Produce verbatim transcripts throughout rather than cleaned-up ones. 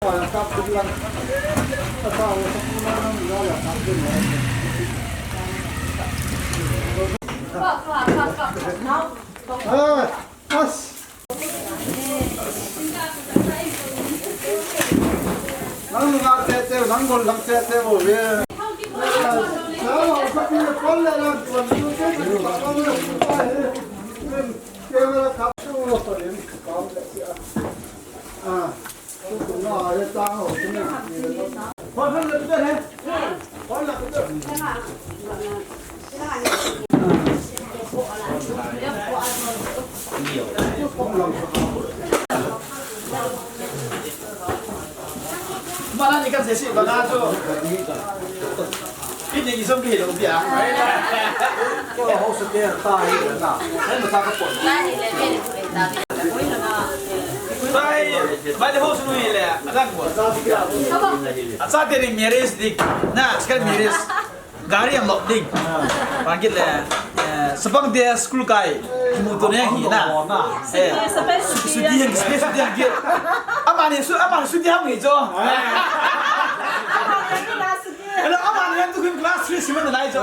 Nang nunga tete, nang gol lang tete bo ve. Nang ho sa pi kol le nang tuan tu te, tu pa ko le tu pa he. Ke me la kap tu lo so le. Ah. Mana ni kan sesi bana tu. Ini isam pi lo pia. Ko ho se ke ta hi na. Hai ma ta ka pon. Bai, bai de ho su ni le. Adang ko. Acha te ni marriage dik. Na, skal marriage. Gari ang lok ding. Pagit le. Sapang de school kai. Mu to ne hi na. Eh. Suti yang, suti yang. Amani su, amani suti ham ni jo. Hello, amani yang tu kun class three siman lai jo.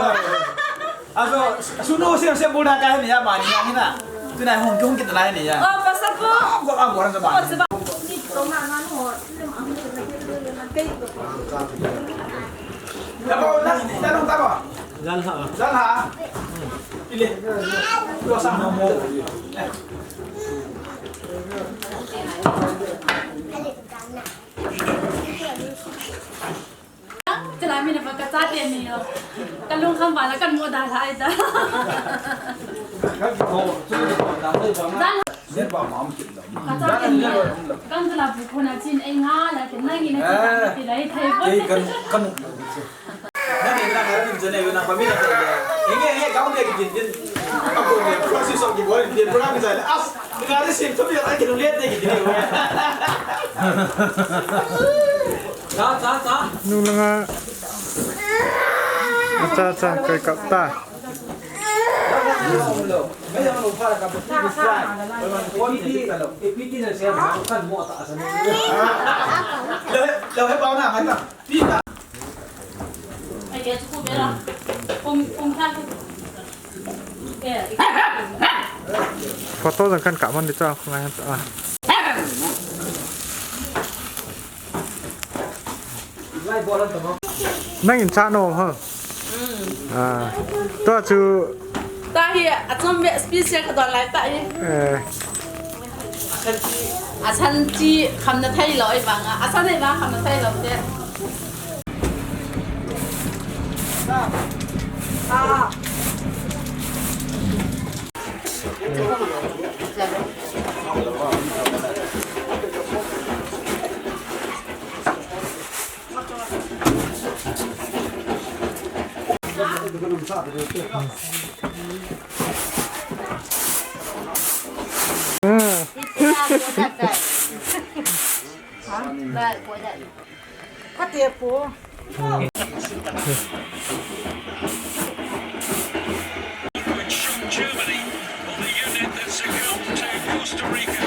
Aso, suno siang se bul na kai ni ya mani yang na. Tu na hung hung kit lai ni ya. Oh, pasal po. Ko ang orang zaman. Tabo, na, na, na, tabo. Jan ha. Jan ha. Ile. Lo sa mo mo. Chala mi na pa ka cha te ni yo. Ka lung kham ba la kan mo da la ai ta. Ka ki ko, chu ni ko da sai ba ma. Jan ha. Ka cha te ni yo. Kan chala bu ko na chin ei nga la ke na ngi na chin ti la i thei bo. Ei kan kan. Na ni na ka ni je ne na pa mi na. Inge inge ka mo ke ki din. Ka ko ne, ka si so ki bo ni, program ni sa. As, ka ri sim to bi ai ki lu le te ki din. Cha, cha, cha. Nung langa. Cha, cha, koi kap ta. Photo jong kan kap man di cha, ngai han ta. Nang in cha no ha. Ah. Tua chu. Ta hi a chom ve special ka don lai ta hi. Eh. A san chi kham na thei lo i bang a. A san nei bang kham na thei lo te. Ah. Kate po. Germany on the unit that succumbed to Costa Rica.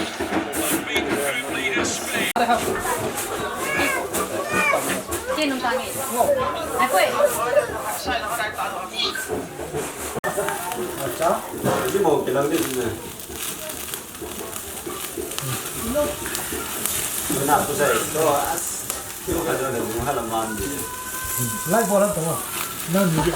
Unbeaten group leader Spain. Lai bola to. Na ni.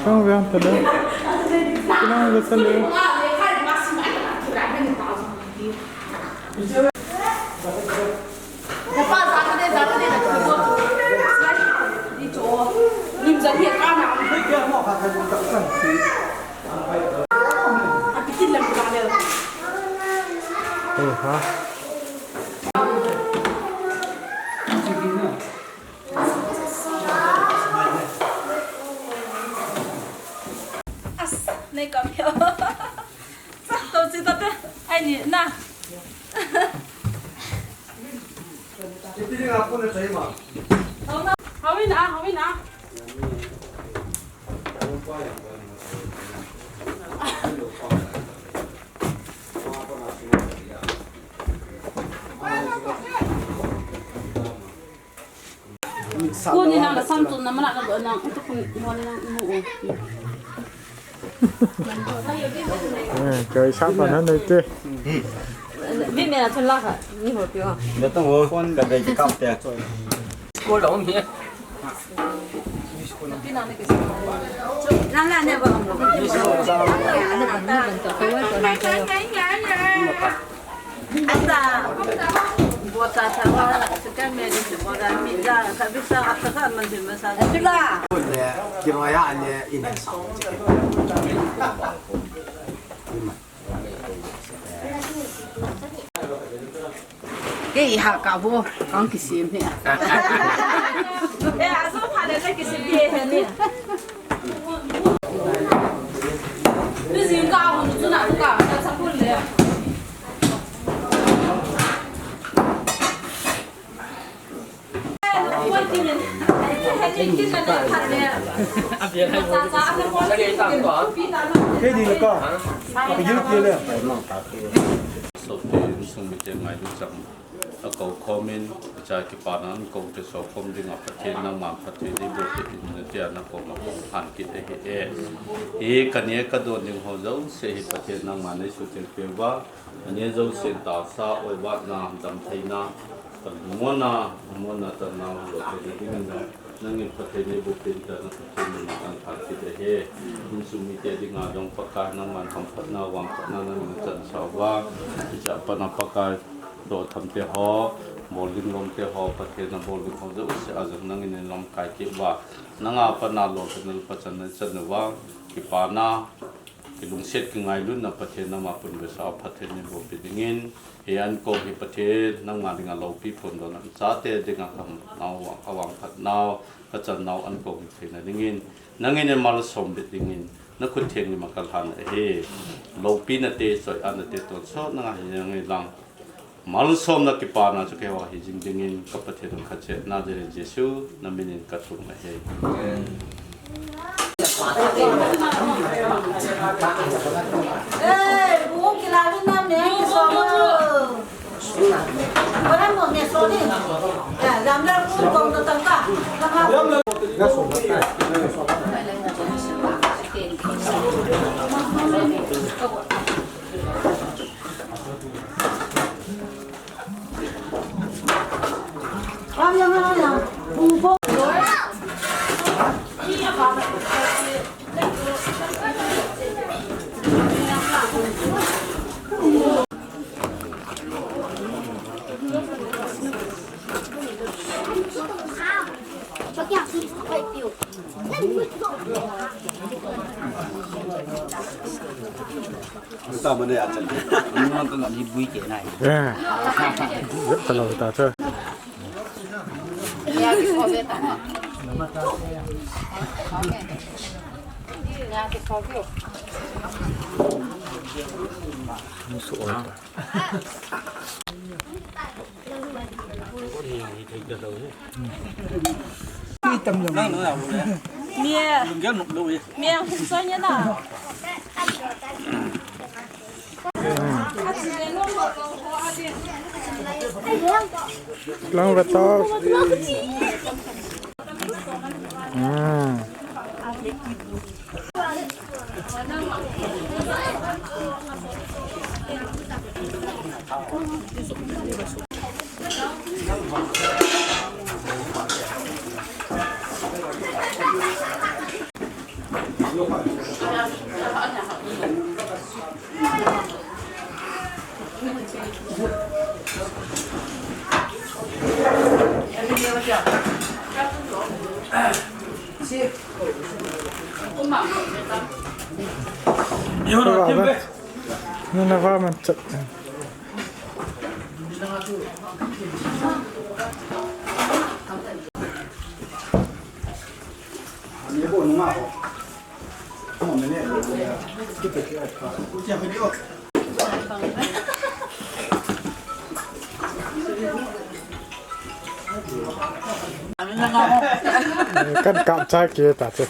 Kang veng tale. Kang veng tale. Oh, ha. As, nei kam hio. Sa to chi ta te. Ai ni na. Hau na, hau in a, hau in a. Kuni nang la sam tu na mana ka do nang tu kun mo ni nang mu o. Eh, kai sa pa na nei te. Mi me na chun la ka ni ho pi o. Ni to ho kon ka dai ki kap te. Ko lo mi. Nang la ne ba. Asa, bota thawa, second marriage, bota mi ja, kabisa, apta ka man din masa. Abila. Le, kiroya ne, in sa. Kei ha ka bo, kang kisim ni. Eh, aso pha le kisim ni he ni. Ni jing ka hun chu na ka, na sa kun le. Kei di le ka. Ka yu ki le. Sopi insung mite ngailutna chang a kou khomin, cha kipana a kou te so khom dinga Pathen nangman phatthei nei boh peh in tia na koma kong han kit ahi e. Hi ka neh ka don ding ho jouse hi Pathen nangman nei suhtheng peh uva. Ani jouse tahsa, oi, vatna, damtheina, ka lungmonna, lungmonna, tanna, lungmonna, lungmonna, nangin phatthei nei boh peh in tia na Pathen min in kan phat kit ahi. Insung mite dinga jong Pakai nangman hamphatna, vangphatna nangin chansa uva. Hiche a pat a Pakai, lolhing te ho, bol ding lom te ho, Pathen a bol ding ho jouse a jong nangin nei lamkai kit uva. Nanga pat a lolhinna le pachatna nei chan uva. Kipana, kilungset kingailutna Pathen nangma pun vetsah a phatthei nei boh peh dingin, hi an kong hi Pathen nangma dinga loupi phongdohna, chate dinga ka hum nau, ka vangphat nau, ka chan nau an kong hi theina dingin, nangin nei malsom beh dingin, na khut theng lim a ka lhan ahi. Loupina te, choiatna te tonsot nanga hi nangin lang. Malsomna kipana chu keiho hi jing dingin ka Pathen in ka che na de Jesu na min in ka thum ahi. Eh, bu kila ni na ne so. Bara mo ne so ni. Ya, lam la ku kong to tang ka. Anu man to na ni bui ke nai. Eh. Yep, ta lo ta cha. Musu oi ta. Mia, mia hung soi nia na. Lang ve ta. Hmm. Nuna va man chat. Kan kap cha ke ta che.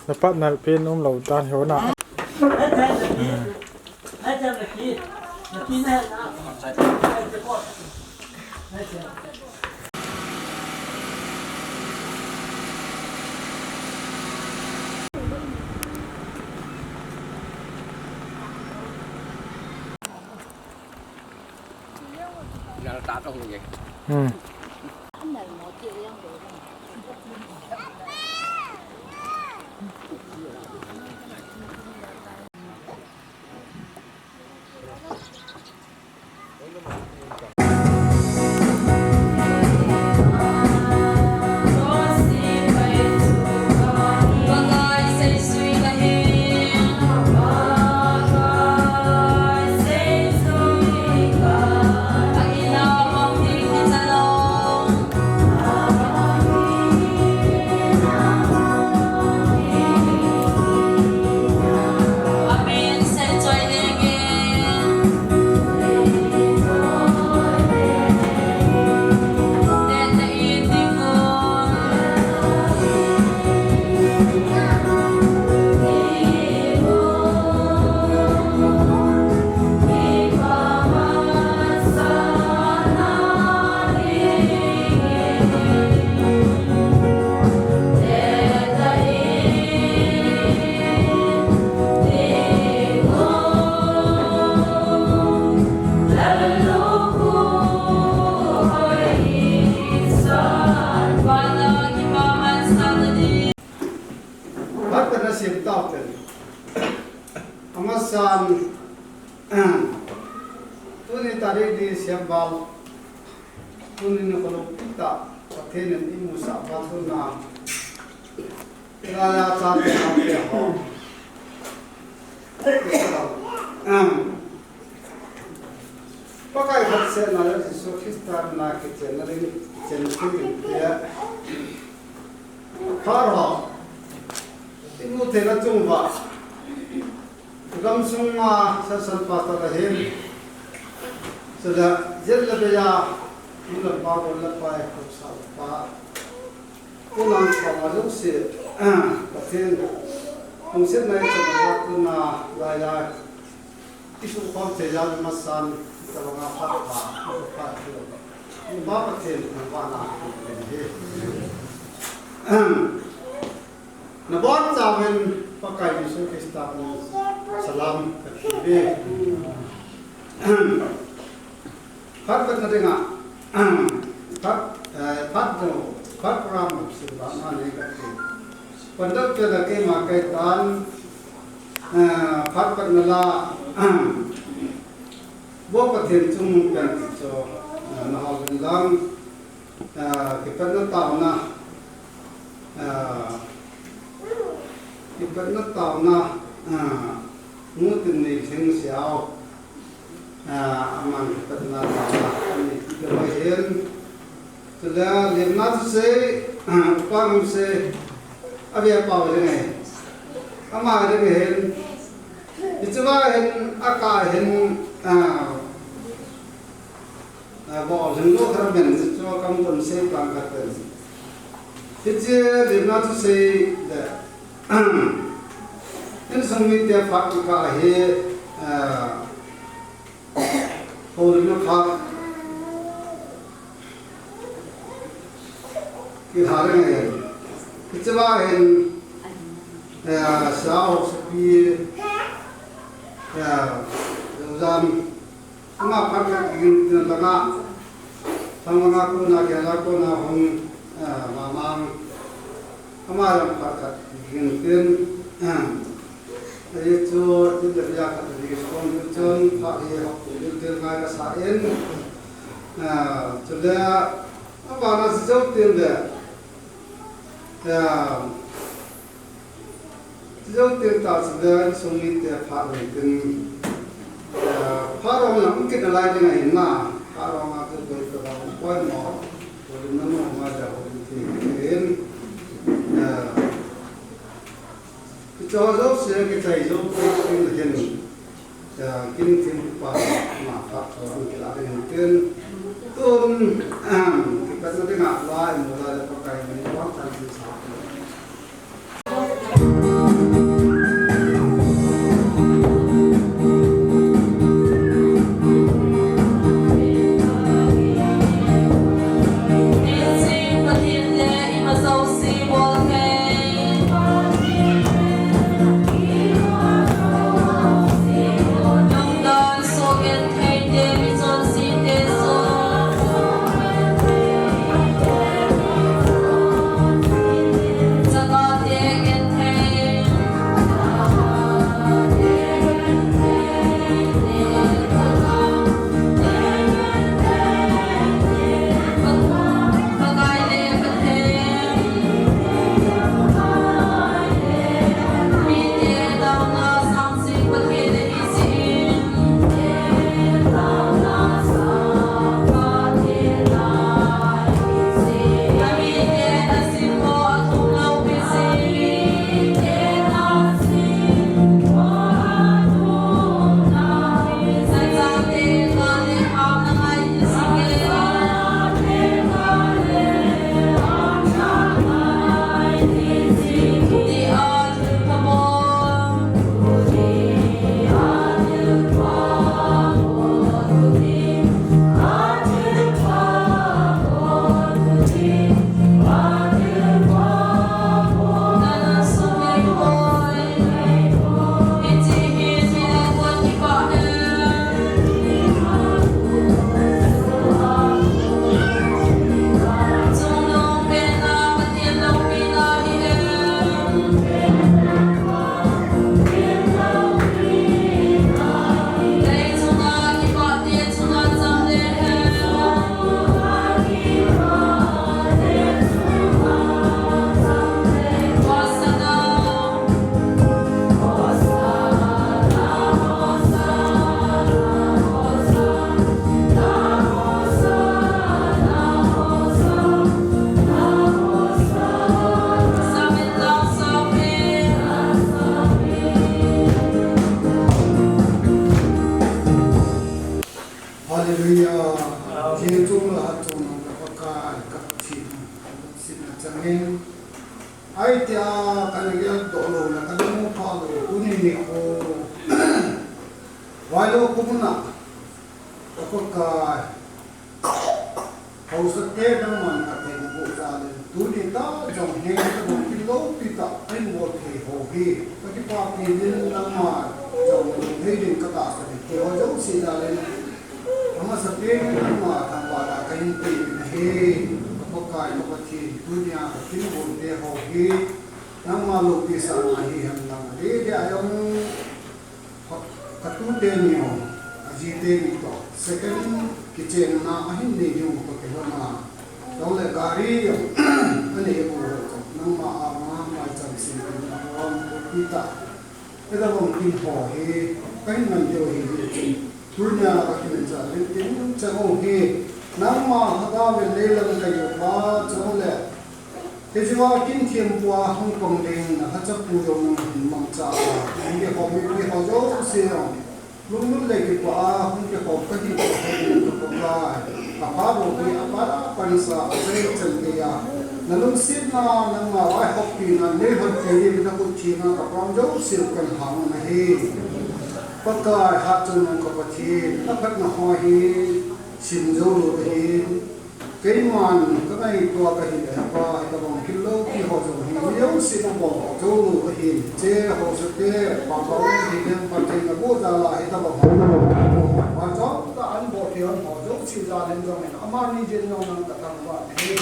Na partner pen um lo ta hi na. Hmm. Phat kana sim tau ten. Amasan, tuni tarik ni siam val, tuni na kolok kita, Pathen in imusah val tuna. Ilaya cha te ha te ho. Pakai khat sehna le Jesu Christa na kichenna ding, chen thei ding tia. Phar ho. Imu theina chung uva. Gamsunga Assistant Pastor ahin. Sila jen le beya. Mula pa, mula pa, e, khop sa pa. Tulang khoma jouse, Pathen, lungsetna ichan uva tuna lai lai, isukhom thei jal masan, tabanga phat pha, phat pha. Upa Pathen, nangma na, hi. Nabonchauvin Pakai Jesu Christa min salam kathei uve. Phat vetna dinga, phat, eh, phat jo, phat program simba mani kati. Pandal pela keima kaitan, eh, phat vetna la, Bo Pathen chung pen ti chu, eh, naho uvin lang, eh, kipatna taona, eh, kipatna taona, eh, Nutin Neilhing Siau, ah, aman kipatna tama, ani kipatna hin. Chule, lemna thusei, ah, Upa Ngamsei, ave pau le ngai. Ama le ngai hin. Hichea hin, akah hin, ah, ah, bol hin lo khat men, hichea kam kon sei pang khat pen. Hiche lemna thusei le, insung mite phat kikah hi, ah, houlimna phat kilha ding ahi. Hichea hin, eh, Sa Haosapi, eh, Joujam, ama phat khat kigin tin langa, thang langa kona, kela kona hung, eh, mamang, ama jong phat khat kigin tin, eh, Ahi chu, tin le bia khat le respond chu chun, phat hi hop tum ding tel ngai kasa in. Ah, chule, abana si jou tin le, ah, si jou tin ta chule, insung mite phat le tin, ah, phat rong lam kit nalai ding ahin na, phat rong a chu koi ka bang, koi mo, koi na mo ma ja ho tin tin, ah, Kichoi jouse, kichai jouse, kin hin, eh, kin kin pa, ma pa, so, an kila ding hin tin. Tun, ahem, kipatna dinga, la, in, la, le, Pakai, min, wang, tan, sin, sa. Hallelujah. Amen. Thil chung le hat chung nang ka Pakai, ka Pathen, ka Pathen a changin. Ahi tia ka na geldoh lou le, ka na mu pha lou, tuni nikho. Vailou kum na, ka Pakai. Haosa te nangman ka thei na boh jal in, tuni tah jong hi ka dong kit loupi tah, ka hin bol thei ho hi. Ka kipapi in nangma jong na dong thei ding ka tahsan in, ti ho jouse jal in. Amasapen in nangma thangvah a ka hin tepna ahi, ka Pakai ka Pathen, tunia ka kin bol te ho hi, nangma loupi sahna hi hen lang, adeh deh a jong, Ka, ka tute ni ho, aji teni toh, second kichenna ahin nei diu toh kilhon a. Chule gari jong, anei bou ho toh, nangma a vang a maicham sin tin na hon, pi ta. Eda bang kin ho hi, kahin man diu hi, tunia kakimancha ding tin chang u hi, nangma hada ve leilam kayu pa chang le, hiche va kin thiam pua hung pang ding na hacha pu jong nang hin mangcha a, nang ke ho mipi ho jouse jong, lunglut le kipah a hung kihop kahi ho hi ka Pakai. Ka pha bou hi apa pansa a chai chan gei a. Na lungsetna nangma vaihopina nei hon thei ding na khut theng a ka pang jouse u kan hang u ahi. Pakai hatchungnung ka Pathen, na phatna ho hi sim jou lou ahin. Keiman ka ngaito a kahi le pa, hitabang thil loupi ho jong hi, mi jouse na bol ho jou lou ahin. Che ho sa te, pa pa hi leng pa thei na bo jal a hitabang ho. Pa chom ta an bol thei ho jouse jal in jong in, amani jeng jong nang ka thangvah e.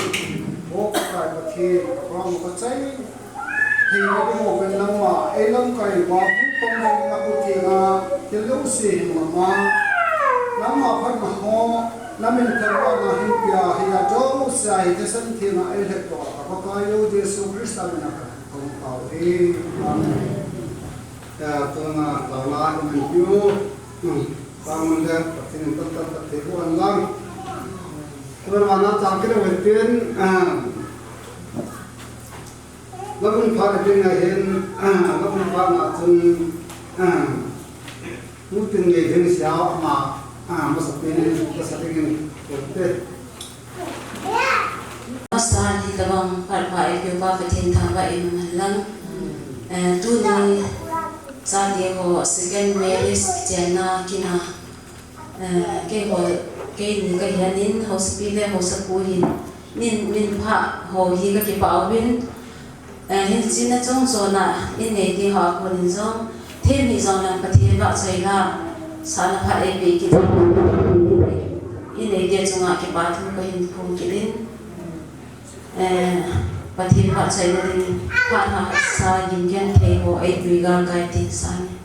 O Pakai Pathen, ka pang ka chai. Thei na ding u pen nangma, ei lamkai uva, hung pang ding na khut theng a, thil jouse hin mama. Nangma phatna ho, na min thangvahna hin pia, hiya jouse a hi thisan theng a ei lhep to a, ka Pakai u Jesu Christa min a ka thum tau hi. Amen. Ya, tuna tau la, amen. Yu, hmm, tau man le, Pathen in tat tat tat thei bu an lang. Tuna na chang kit u pen, ah, Labung phat a ding ahin, labung phat na chun, mu tin ngei ding sia ama, masapen in, masa dingin, te. Masa hitabang phat pha eipe uva Pathen thangvah in um hen lang. Eh, tuni chate ho second marriage chenna kina. Eh, keiho, keini kahi ahin, housapi le housapu hin, nin, min phah ho hi kakipah uvin, eh, hinchina chungchona, in nei ti ho a konin jong, themhih jong lang Pathen vahchoi la, sahna phat eipe kit, in nei ti chunga kipa thu kahin phong kit in. Eh, Pathen vahchoina ding, phat hahsa gimgenthei ho, eipui galkai tin sah e.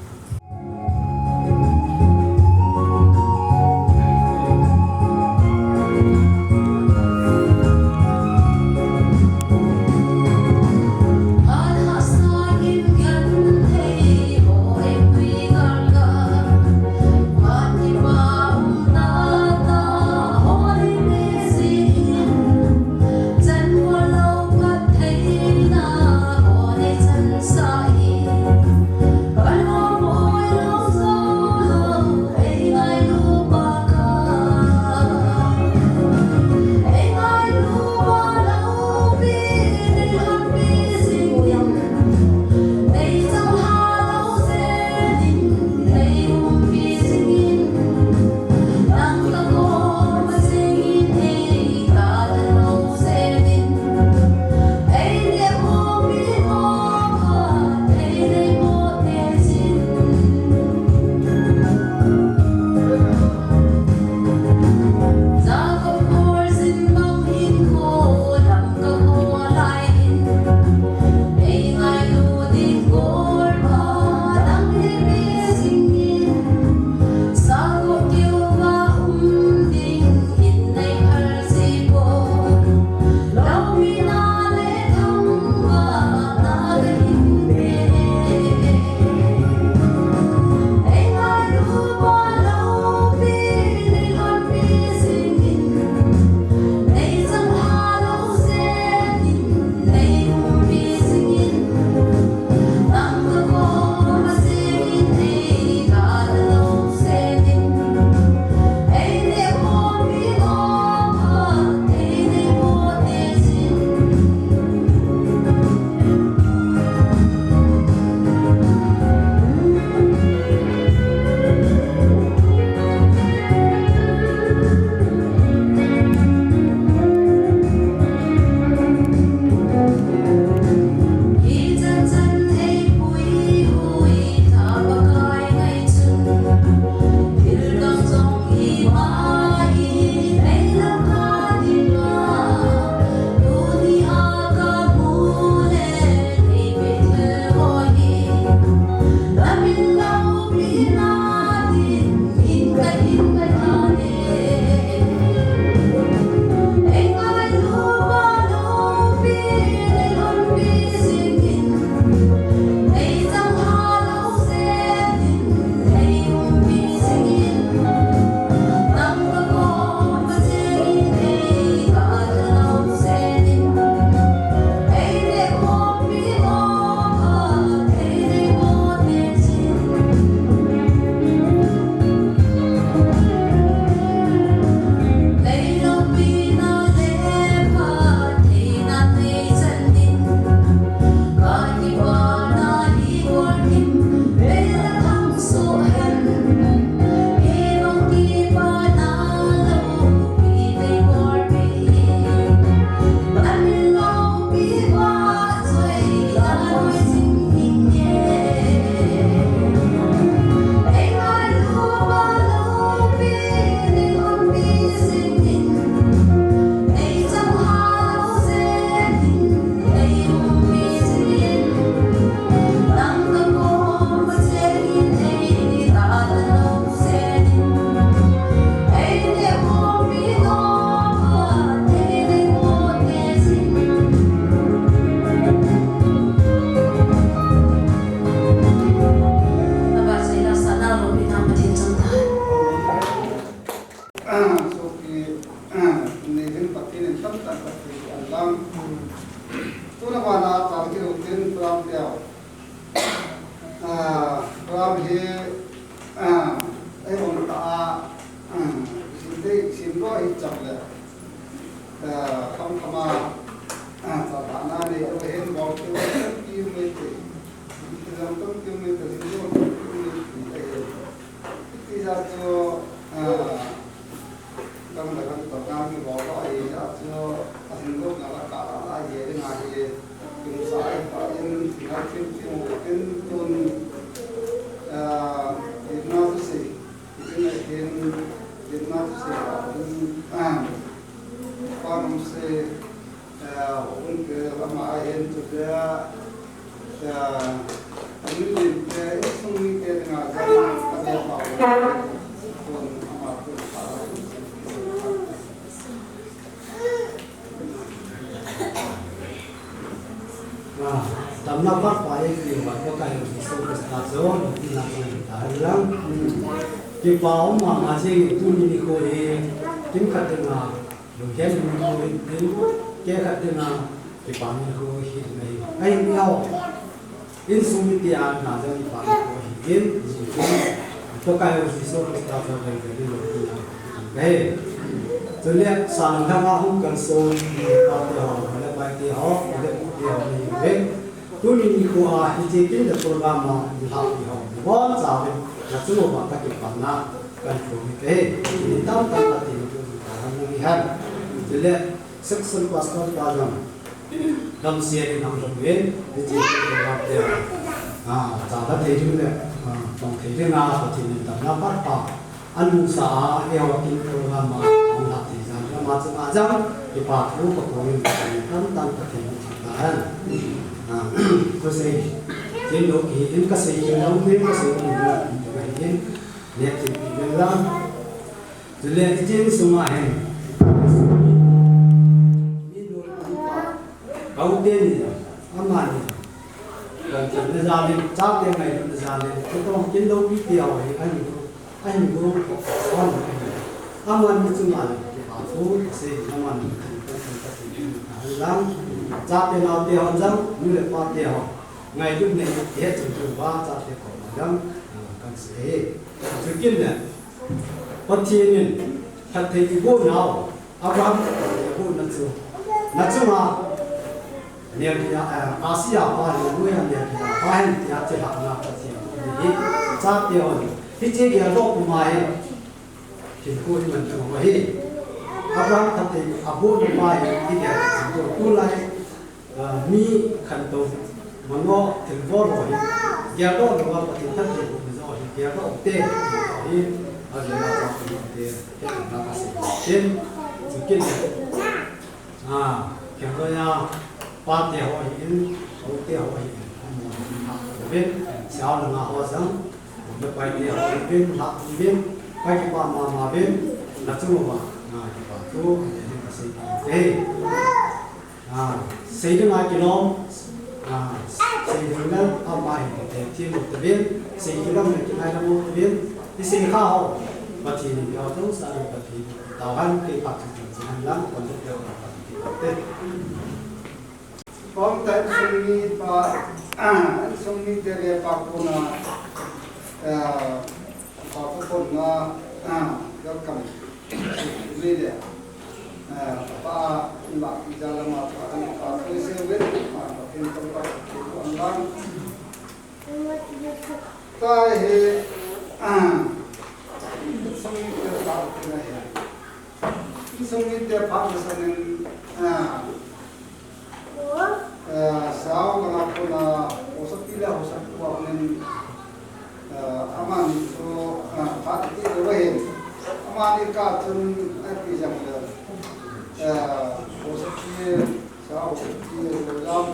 Hi, ah, ei bang ta, ah, sim dei, sim lo hi chak le, ah, kham kham a, ah, sa ta na ni, lo hin bol ki, ki me te, ki lam tam ki me te, ki lo tam ki me te, ei. Ti ja chu, ah, Kam la kan to kan ki bol lo ahi, a chu a hin lo na la ka la la ye le na ye. Kin sa ai pa in ti na kin kin kin tun, ah, kin na tu si, kin na kin, kin na tu si, ah, pa num si, ah, un ke la ma a hin tu de, ah, a min din ke, i sung ni ke nga ja, a de pa, kon ama tu pa. Ah, damna Patpa eipeuva Pakai Jesu Christa chu, lungkimna chang ta hen lang. Kipa um mama jing tuni nikho hi, kimkhat dinga, lunghem nikho hi, tin, kehkhat dinga, kipa nikho hi, ahi, ahi, ahi. Insung mite a na jong kipa nikho ahin, jing in, Pakai u Jesu Christa jong jong jong in lo tina kahi. Chule sang thang a hung kalson, pate ho, le paite ho, le pute ho, le ve. Tuni nikho a, hiche kin le program a, ni lhahpi ho, ni bon cha ve, na chu lo ba ta kipana, kan ko mi kahi. Ni tam tam ta ti ni ko ta han ni han. Chule, Section pastor pa jong, damsel in hung jong in, hiche program te, ah, cha ta thei ding le, ah, tong thei ding a, Pathen in damna Patpa, anung sa a, eiho kin program a, hung lhah thei jal, ama chunga jong, kipa thu, ka pon in, Pathen in tam tam Pathen in thangvah hen. Ah, ko sei, kin lo ki, in ka sei, kin lo, in ka sei, in ka sei, in, ne, kin, kin lang. Chule, hiche insung a hin. Mi nu pa. Kau te ni, ama ni. Kan chan na jal in, chate ngailutna jal in. Kutong kin lo pi te ho hi, ahin gu, ahin gu, kon ahin. Ama ni chunga le, kipa thu, sei, ama ni, kan, kan, kan, kan, kan, kan, lang. Chate nao te ho jong, nu le pa te ho. Ngailutna hi, he chun chun va, chate ko ma jong, kan sei. Chu kin le. Pathen in, phatthei iboh nau, Abraham phatthei abohna chu, na chunga, Nephia, eh, Asia pa hi, Noah Nephia pa hi, tia chilhahna Pathen hi, chate hon, hiche geldoh puma hi, hinkho hi man chu hi. Abraham phatthei abohna pa hi, hi gel chu tulai, Ah, mi khantou, mano, thilbol ho hi, geldoh louva Pathen phatthei bohna jong hi, geldoh te, hi, a geldoh te, hi, a ka sei. Tin, chu kin, ah, kheldoh a, pate ho hi in, hote ho hi in, amo, ha, vin, siao langa ho jong, le paite ho hi vin, ha, vin, pai kipa mama vin, na chunguva, ah, kipa thu, hi ka sei te. Ah, sei ding a kilom, ah, sei ding le, ama hi te, te, thim te vin, sei kilom le, kinai lam te vin, i sei kha ho, Pathen in, ya to sa le Pathen, tao han, ke pa chu chu han lang, kon te, te, te. Pom ta insung mi pa, ah, insung mite le pa kona, ah, pa ko kona, ah, welcome. Ni le, ah, pa, la, ja la ma, pa, pa, ko se ve, ma, pa, ken to pa, ko an lang. Tahi, ah, insung mite pa kona he. Insung mite pa ko sa nen, ah, Eh, sao langa kona, haosapi le haosapu a hung in, eh, amani chu, eh, phat ti lou ahin. Amani kah chun, eh, ipi jong le, eh, haosapi, sao haosapi, lou jam,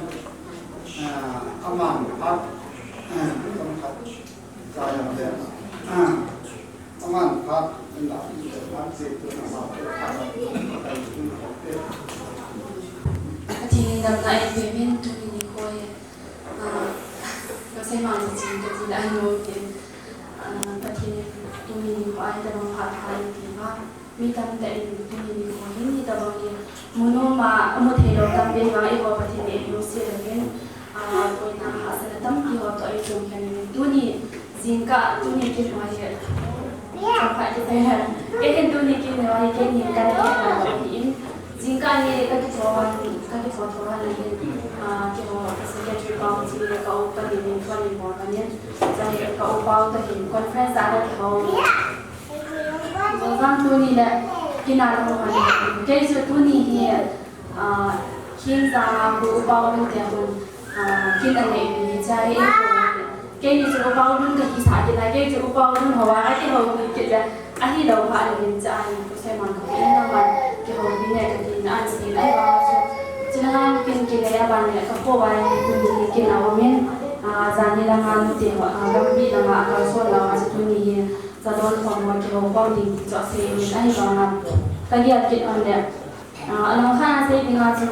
eh, amani phat, eh, tam khat, cha jong le, eh, Aman phat, in la, in la, phat, se, tu, na, ma, te, phat, na, tu, na, ma, te, tu, na, ma, te. Pathen in damna eipe min tuni nikho hi. Ah, ka sei ma ni chin ka ti la no ke. Ah, Pathen in tuni nikho a hitabang phat pha eipeh uva. Mi tamtah in tuni nikho hin hitabang hi. Mu nom a, mu thei lou tampi vang eiho Pathen in eilungset uvin. Ah, koina hahsatna tampi ho toh eichung khen in tuni Jingkah tuni kin hi, chomkhat kiti. Kei hin tuni kin hi, kei hin kan kiti in. Jingkah hi ka kitho, ka kitho tho han hin, ah, keiho ka secretary pa u chule ka u pa Lim in phone in bol kan in. Chule ka u pa u toh hin conference a ka kihou. Jong jong tuni le kin a la hung han. Kei chu tuni hi, ah, kin jang a ku u pa u te hun. Ah, kin anei ni cha hi. Keini chu u pa u Lun kahisah kit a, kei chu u pa u Lun houva kakihoupi kit le, ahilou phat le hin cha hi, kusei man ka kin na man, kihoupi ne kati na ahin sei, ahivang chu, chuna kin kinei a ban le, ka kho vai tuni hi kin a um in, ah, janhi langa nute ho, ah, gampi langa akalson langa chu tuni hi, cha don khom ho kihou khom ding ti chu asei in, ahivang a, ka gel kit un le, Ah, alangkhat a sei dinga chu,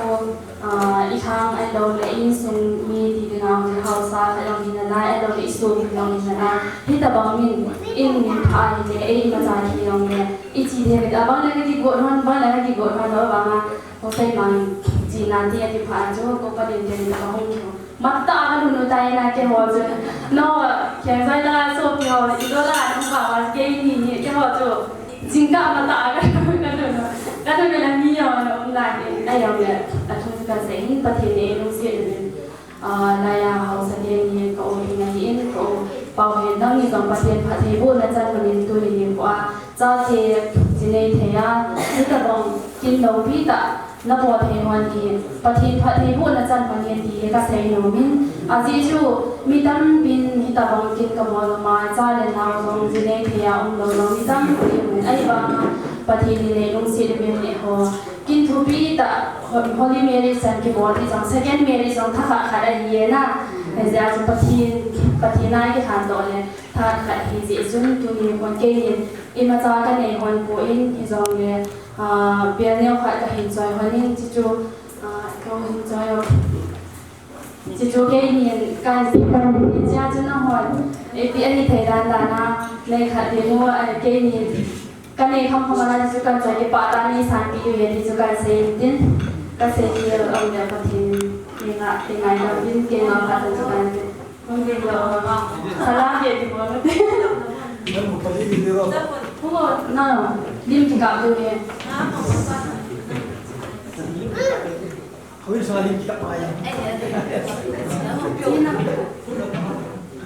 ah, i lhang ahilou le, i insung mi ti dinga, haosa khat jong hi nalai, ahilou le, i sopi jong hi nalai. Hitabang min, in min pha ahile, ei imacha hi jong le, i chi thei kit a, bang le ka kigot hon, bang le ka kigot hon lou vanga, hosei mang chi na ti a ti pha chu, ko pa din te ni ka hung chu. Matah a ka lhun u tai na keiho chu. No, kheng sai la sopi ho, i do la nung ba wa keini ni keiho chu. Jingkah matah a ka lhun u. Ka lhun u la mi ho na um lai ni. Ai yong le, a thung ka sei hin Pathen in lungset in. Ah, laiya haosa te ni ka u hin ahi in, ka u pa u hin nang ni jong Pathen phattheibohna chan manin tuni nikho a. Chate, jinei thei a, hitabang kin loupi tah, na bol thei hon hi, Pathen phattheibohna chan hon hi ti hi ka sei nom in. Ajeh chu, mi tampin hitabang kin ka bol ma, cha le nao jong jinei thei a um lou jong mi tampin um in. Ahivanga, Pathen in nei lungset in nei ho. Kin thupi tah, ho-, Holy Marriage chan kibol hi jong, second marriage jong thakhat khat ahi e na. Hijeh a chu Pathen, Pathen a i kilhan toh le, thakhat hi jeh chun tuni hon kei hin, imacha ka nei hon poi, hijongle, ah, bel neo khat ka hin choi hon in, chuchu, ah, ka hin choi hon. Chuchu kei hin kan ti kan ti chia chu na hon. Ipi ahi thei dan dan a, nei khat ding u, ah, kei hin, ka nei kham kham a chuchu kan choi kipah tah a nei sanpi u ahi chuchu kan sei in tin. Ka sei ti a um le Pathen, nei nga, nei ngai dam in, kei nga khat chu kan ti. Salam de di mo. No, no. Lim kikap diu ahi.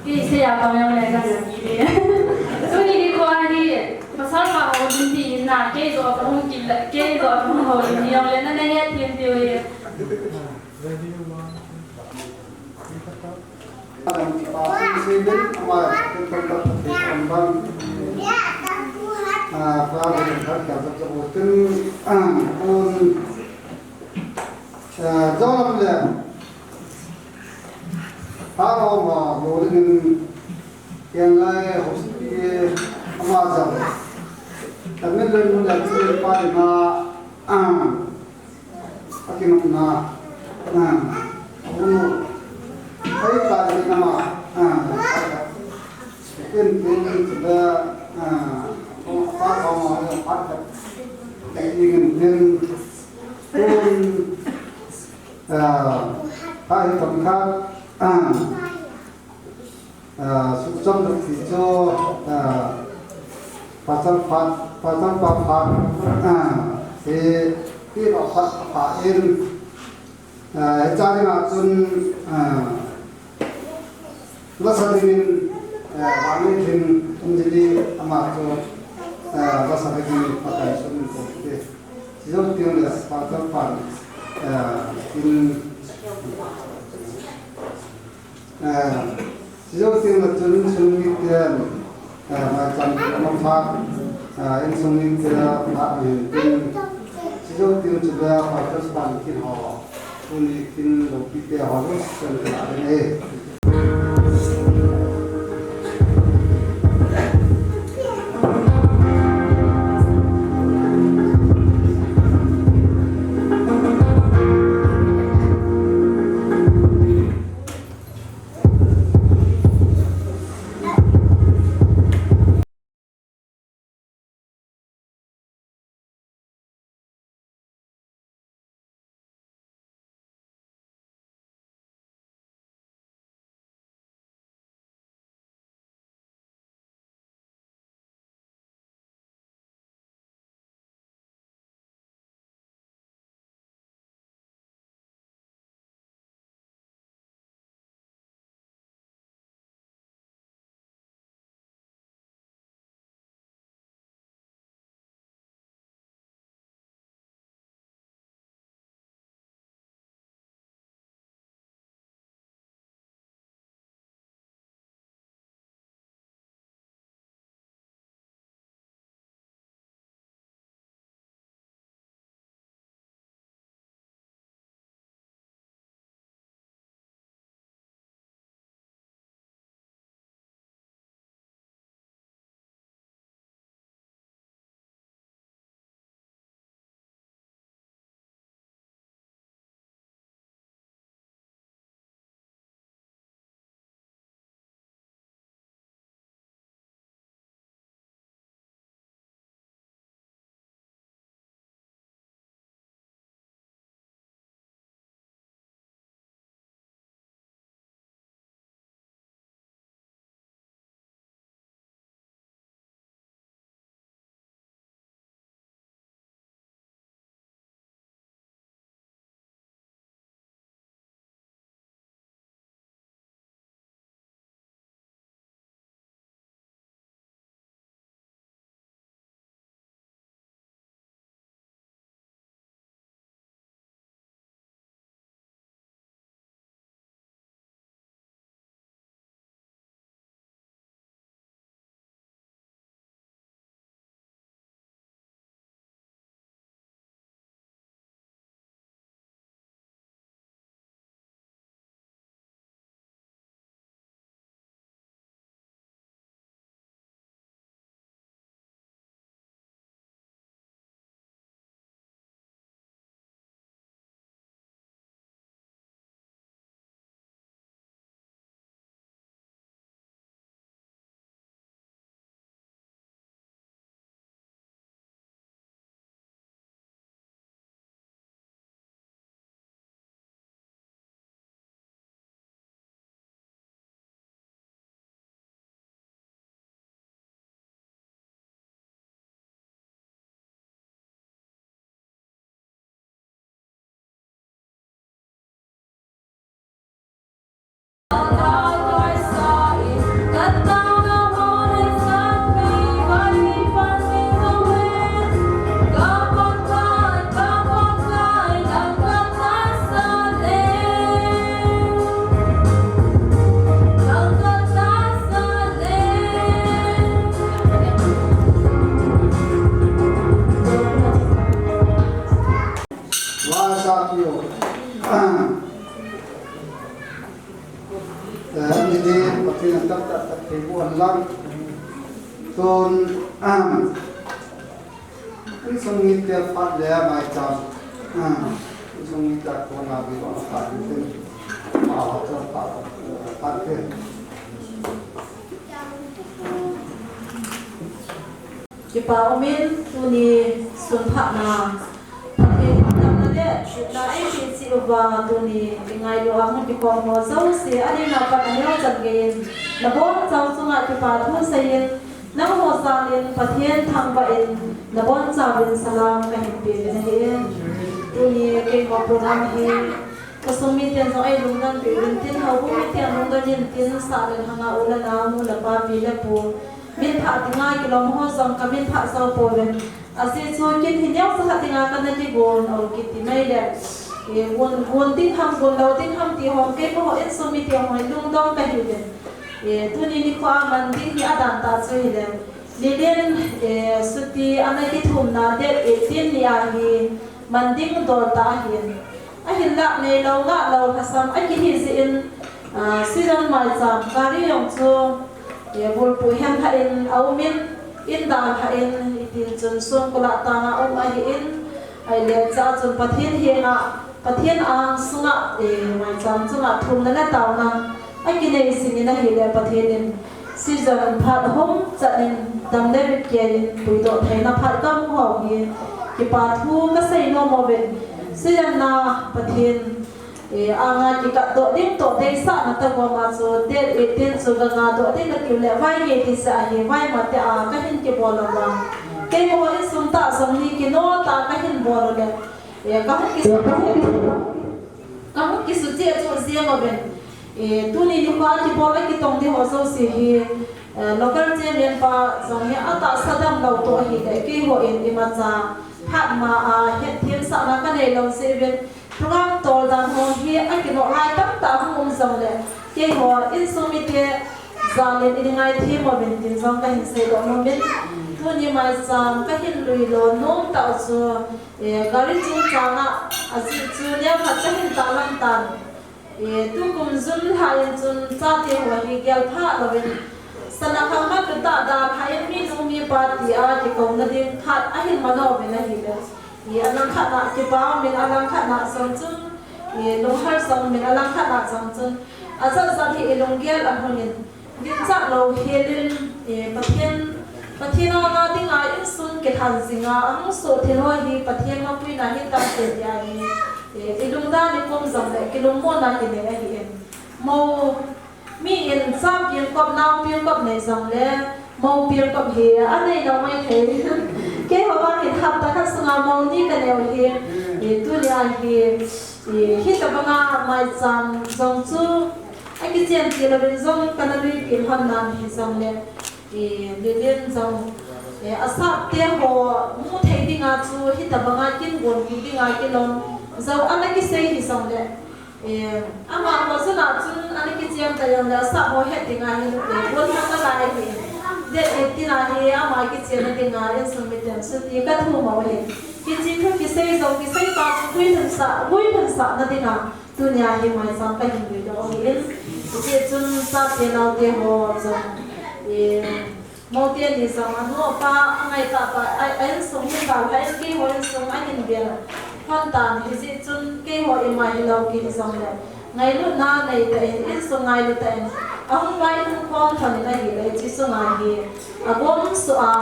Kei sei a pang jong le kan. Tuni nikho hi, pasal pa ho lim ti na, kei joh kahung kila, kei joh kahung ho lim jong le na na het thim diu ahi. Adam kipa kum sei uvin, ama kin tam tam thei tam bang. Ah, pa le kan kal kal tam tam uvin, ah, un, ah, jong lam le. Pa lo ma lo le nin, ken lai hospital ama jam. Tamin le mun le chi pa le ma, ah. Akinopna, ah, unu, ai ta ni nama, ah, ken ken da, ah, pa pa ma pa ta, ken ken, ken, ah, pa hi tam kha, ah, Ah, suhcham lou ti chu, ah, pasal phat, pasal pa phat, ah, hi, hi lo phat pha in, ah, hiche dinga chun, ah, vasa dingin, ah, vangin hin um ding ama chu, ah, vasa dingin Pakai sun ko te. Jou tin le pasal pa, ah, in Eh, chujou teng le chun insung miten, eh, maicham ding ama phat, eh, insung mite phat hin tin, chujou teng chule pastor pan kin ho, tuni kin loupite ho, lo sen ka ding e. Wan lang tun, um, insung mite phat le maicham, um, insung mite kona bi wan phat tin, phat, phat, phat, phat, phat. Kipa umin tuni sun phatna, Pathen in damna le thupna eipeh cheh uva tuni i ngailu a hung kikhom ho jouse, adinga pat aneo chan geiyin, nabonchauvin chunga kipa thu seiyin, nangho jalin Pathen thangvah in, nabonchauvin salam kahin pe uvin ahi. Tuni keiho program hi kasung miten jong eilungdon peh uvin tin, houbung miten lungdon in tin, sah le lhanga u le nao, nu le pa, pi le pu, minphah dinga kilom ho jong kaminphah jou pouvin. Ajeh chu kin hi neocha khat dinga kana kigon, o kiti mai le, e, gon, gon ding ham, gon lou ding ham ti ho, keiho insung mite ho lungdong kahi uvin. E, tuni nikho a man ding hi adan tah chu hile, Lilin, e, chuti ana kithumna date eighteen ni a hi man ding dol tah ahin. Ahinlah neilou ngahlou lhasam akihi jeh in, ah, season maicham gari jong chu, eh, bulphu henlhah in aumin, in dalhah in, hitin chun songkul a tang a um ahin, ahile chua chun Pathen henga, Pathen angsunga, eh, maicham chunga thumna le taona akinei jingin ahile Pathen in season phat hung chanin dam le mit keiyin puidoh theina phat kamu ho hi kipa thu kasei nom uvin, season na Pathen, eh, anga kikatdoh ding toh deisahna tah goma chu date eighteen chu ganga doh ding katiu le vai ngei ti sa ahi, vai mate a kahin kibol uva. Keiho insung tah jong hi kino tah kahin bol u le, eh, kahung kisu Kahung kisu cheh chu jeng uvin. Eh, tuni nikho a kibol a kitong ding ho jouse hi, eh, local chairman pa jong hi atahsa damlou toh ahile, keiho in imacha phat ma a hetthemsahna kanei lou jeh uvin, program tol dan ho hi akinoh lai tamtah hung um jongle, keiho insung mite jalin in ngaithem uvin tin jong kahin seidoh nom in, tuni maicham kahin lui lo nom tah u chu, Eh, gari chungchang a, ajeh chu neokhat kahin tahlang tan. Eh, tukum June lha in chun chate ho hi gelphah louvin, sana khang ma tu ta dalha in minu mipa tia kikouna ding khat ahin mano uvin ahile. Eh, alangkhat na kipa umin, alangkhat na jong chun, eh, lunghal jong umin, alangkhat na jong chun, ajat jat hi ilunggel ahung in. Ginchah lou helin, eh, Pathen, Pathen anga dinga insung kilhan jinga ahung soh thil ho hi Pathen mapuina hitam tia hi, eh, ilungdan ikom jongle kilungmonna kinei ahi in. Mou, mi in cha pengkop, nao pengkop nei jongle, mou pengkop hi anei lou maithei. Keiho vang hin hapta khat sunga mou ni kanei u hi, eh, tunia hi, eh, hitabanga maicham jong chu, akichen ti louvin jong kana lui pil hon nan hijongle, eh, Lilin jong, eh, asapte ho mu thei dinga chu hitabanga kin gon dinga kilom jou ana kisei hijongle, eh, amaho jona chun ana kichen ta jongle asap ho het dinga hin, eh, gon hang nalai hi. Date eighteen a hi ama kichen na dinga insung miten chuti kathum u hi. Hiche thu kisei jong kisei pa chu guilhunsah, guilhunsahna dinga tunia hi maicham kahin lui doh ahin, hijeh chun chate naote ho jong, eh, moute ni jong anu apa angai tah tah a, a insung hin dalha in keiho insung ahin bel lhon tan, hijeh chun keiho ima hilou kihi jongle ngailutna nei tah in, insung ngailu tah in, ahung pai hung khom lhon in ahile, hiche sunga hi agom soh a,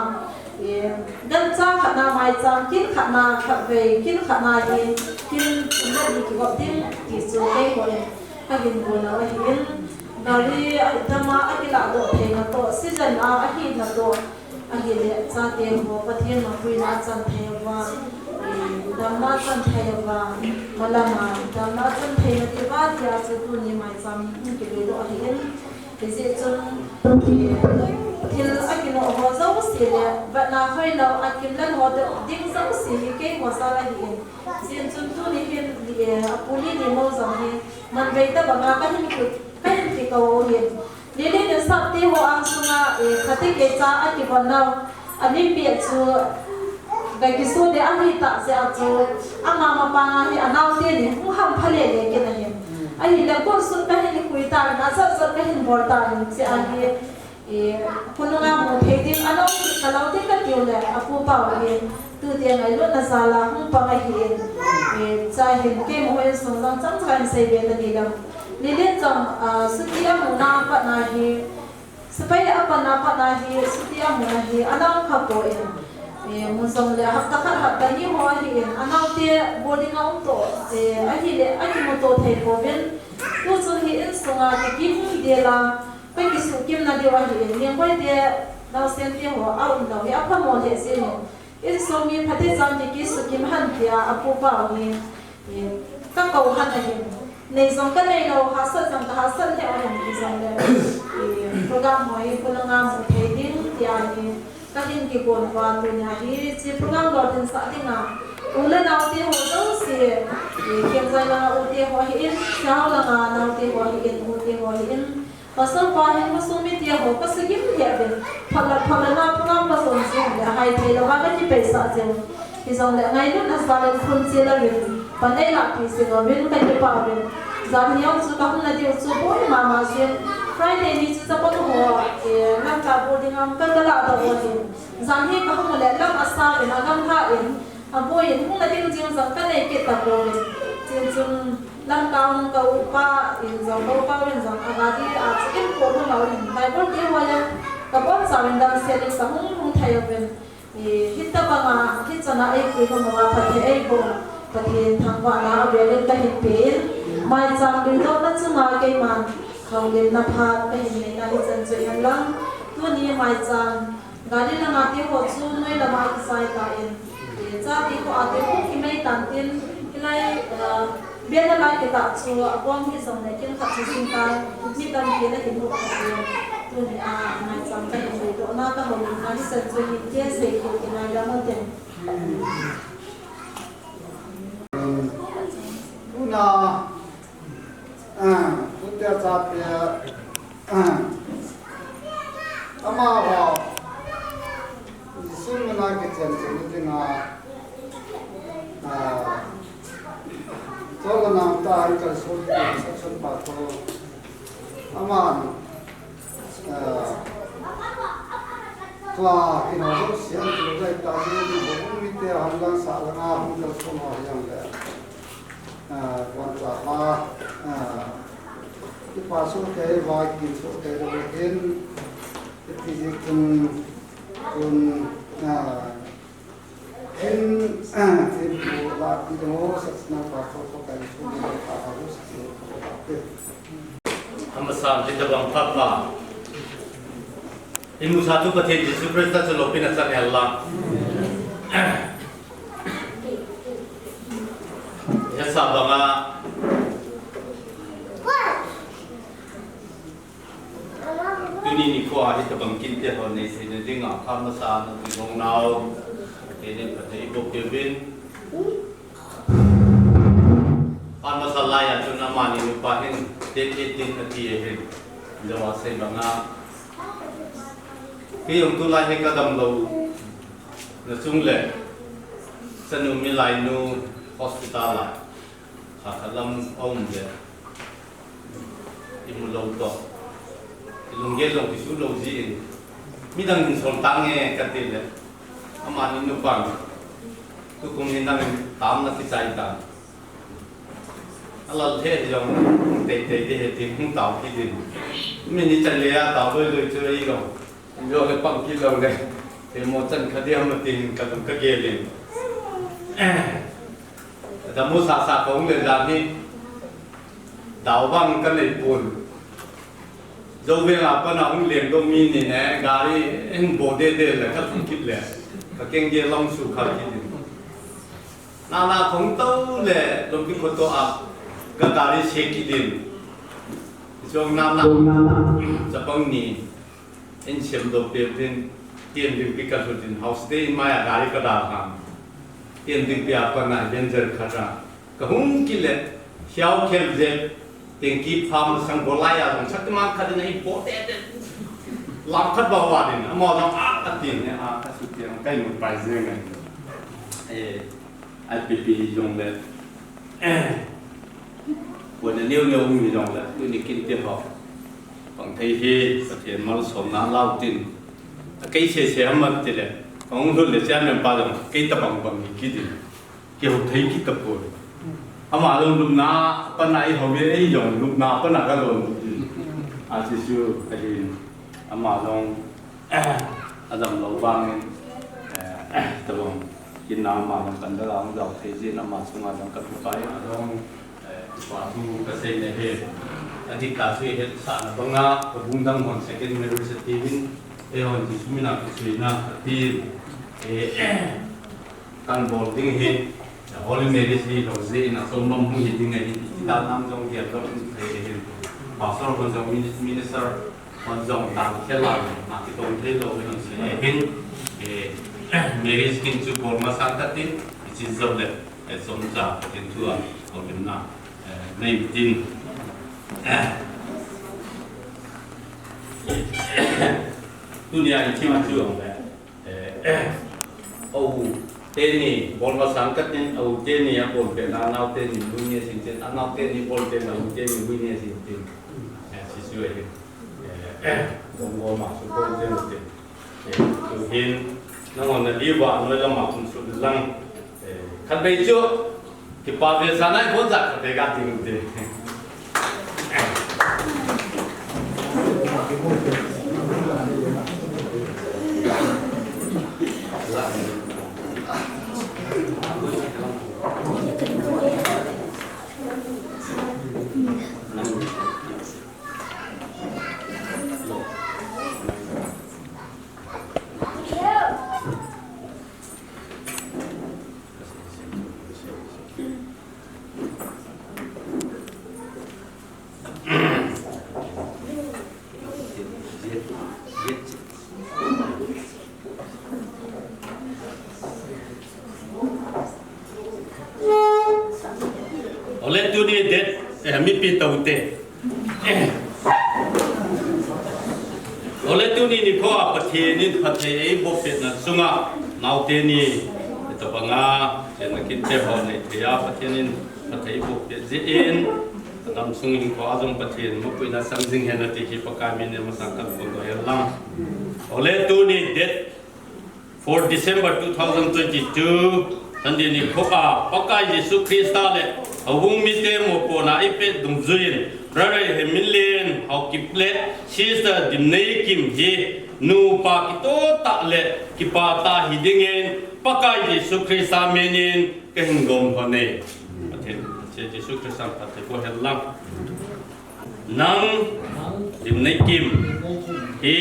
Eh, gancha khatna maicham, kin khatna khatvei, kin khatna hi, kin thum le ni kigop ding ti chu keiho in kahin bol u ahin, gari a itama akilah doh theina toh, season a ahina toh, ahile chate ho Pathen mapuina achan thei uva, eh, damna achan thei uva, malama damna achan theina diuva tia chu tuni maicham hung kilui doh ahin. Hijeh chun, eh, thil akinoh ho jouse le, vetna hoilou, akimlel ho ding jouse hi keiho jal ahin. Hijeh chun tuni hin, eh, apu Lili Mou jong hi, manvei tobanga kahin ki, kahin kikou u ahin. Lili in sapte ho angsunga, eh, phatecha akivon nau. Amin pia chu kakisu de ahi tah jeh a chu ama mapanga hi anaote ni hung hampha lele kit ahin. Ahile kon sung kahin khui tan, ajat jat kahin bol tan jeh a hi, Eh, khonunga mu thei ding, anao kit talou ding katiu le, apu pau hi, tutia ngailutna jal a hung pang ahin, eh, cha hin keima insung jong chomcha kahin seibe tani lang. Lilin jong, ah, chuti amuna pat na hi, sepai apat na pat na hi, chuti amuna hi, ana um kha poi. Eh, mu jong le hapta khat hapta ni ho ahin, anaote boarding a um to, eh, ahile, akimu to thei pouvin. Tuchung hi insunga kikimdel a, kakisuhkimna diu ahin, Lengboite naosen te ho aum lou hi apha mo lheh jengin. Insung mi phatechan kikisuhkim hen tia apu pau hi, eh, kakou hen ahin. Nei jong kanei lou, hahsat jong kahahsat lheh ahin, hijongle, eh, program ho hi khonunga mu thei ding tia hi kahin kigon uva, tunia hiche program lolhinsah dinga u le naote ho jouse, eh, Khengjai langa ute ho ahin, Sehao langa naote ho ahin, ute ho ahin, Pastor pa hin khosung mite ho kasugim lheh uvin, phat le phat le na program kajon jing le hai thei louva kakipeisah jeng. Hijongle ngailutna jal in khun che louvin, pan eilahpeh jing uvin kakipah uvin. Jan hi jong chu kahung na diu chu boi mama jin. Friday ni chu chapang ho, eh, Lamka boarding a um ka, kalah doh u ahin. Jan hi kahung u le lam asa uvin, agamlha in, aboi in, hung na ding jing jong kanei kit tapouvin. Chuin chun Lamka hung ka upa in jong, ka upa in jong, agari a chu in po hung uvin. Bible te ho jong kabonchauvin damsel in kahung hung thei uvin. Eh, hitobanga, hichan a eipui lhon uva phatthei eiboh Pathen thangvahna avel in kahin pen. Maicham luidohna chunga keiman houlimna phat kahin neina hichan chu ihen lang. Tuni maicham gari langa te ho chu noi lama kichai tan. Eh, chate ho a te ho kimai tan tin, hilai, eh, Bena lai kita chu abong hijongle kin khat chu jingkah mi tampi nahin mu kha chu. Tunia maicham kahin luidohna kahoulimna hichan chu hiti sei kit kinai lam u hite. Tuna, ah, tutea chatea, ah, amaho Jesu mina kichen chena dinga, ah, Chonglanga ta han kalson, kalson pa tho. Aman, ah, tua kina jouse an tu jai ta ni, ni ho mite han lang sa langa hung kalson ho hijongle, ah, wan cha pa, ah, kipa soh kei, vai kin soh kei lou hin, kiti ji kun, kun, ah, Amasan, hitobang phat pa. Imusa tu Pathen Jesu Christa chu loupina chan hen lang. Hesa banga. Tuni nikho a hitobang kinte ho neiseina dinga phat masa a natidong nau, Pathen in phatthei eiboh peh uvin. Phat masa laiya chun amani nupa hin date eighteen ati ahin, jou a sei banga. Kei jong tulai hi kadam louna chung le, chanu milainu hospital a, khat khat lam aum le. Imu lou toh. Ilunggel jong kisu lou jin. Midang in sol tange kati le. Amani nupan. Tukum hi nangin tamna kichai tan. Alal the jong teitei ding ahi tin hung tao kit in. Min ichan geiya tao loi loi chu eilou. Lou le pang kit lou le. Themmo chan kha ding ham tin kalung kagel in. Damu sasa kahung le jan hi. Dao vang kanei pon. Jou veng a pat a hung lengdoh mi ni ne, gari hin bo dede le, kalhung kit le. Kakeng gel long su kha kit in. Nana kahung tou le, lompi khoto a, kagari se kit in. Jong nana, chapang ni. Eisemdoh peh uvin, T M Dingpi kalhut in house te in maiya gari kadalhan. T M Dingpi a pat a Avenger khat a. Kahung kit le, hiao khel jep, tengki pha masang golai a jong Shaktiman khat in eibo dede. Lam khat bou va din, amaho jong a, atin, a, kasuti ang kaimut pai jeng ahi. Eh, I P P hijongle. Kona neo neo um hijongle, tuni kinte ho. Pang thei hi Pathen malsomna lau tin. A kei sese ham ati le, ka hung lut le chairman pa jong kei tabang bang hi kiti. Kihou thei kit tapoi. Ama jong lupna a pat a eihou e, ei jong lupna a pat a ka lon ti. A Jesu ahin, ama jong adamlou vangin, eh, tabang, kin na ama jong kan da jao thei jin, ama chunga jong ka kipah e, a jong Eh, pa thu ka seina hi, adih tah thu hetsahna banga, ka bung dang hon second marriage ati uvin, eihon Jesu mina ka seina ati, eh, kan bol ding hi, Holy Marriage hilou jeh in achom lam hung hi ding ahi, ti dan nam jong gel lou in thei ahi. Pastor hon jong, minis-, minister hon jong tang khel a, na kitong thei lou in, eh, hin, eh, marriage kin chu bol masang katin, ichi jong le. Eh, chomcha Pathen thu a, houlimna, eh, nei tin. Eh, tunia i thema chu ahile, eh, a u teni, bol masang katin, a u teni a bol pehna, a nao teni lui ne sin tin, a nao teni bol pehna, a u teni lui ne sin tin. Eh, si su e. Eh, bol bol ma su bol tin tin. Eh, tuhin, nangho nadiuva, noi lama hung sut lang. Eh, khatvei chu, kipa ve sa nai, bon ja khatvei ga ding te. Ole tuni date, eh, mipi taute. Ole tuni nikho a Pathen in phatthei eiboh petna chunga naote ni, tabanga, chenna kinte ho neithei a Pathen in phatthei eiboh pet jeh in, kadam sung hinkho a jong Pathen mapuina chang jing hen ati hi Pakai min in masang kan phongdoh hen lang. Ole tuni date four December two thousand twenty-two, Sunday nikho a, Pakai Jesu Christa le houbung mite mopohna eipeh dungjuiyin, Brother Hemminlen Haokip le Sister Dimneikim hi nupa kitoh tah le kipah tah hi dingin Pakai Jesu Christa min in kahin gom lhon e. Pathen, Jesu Christa phatthei boh hen lang. Nang, Dimneikim, hi,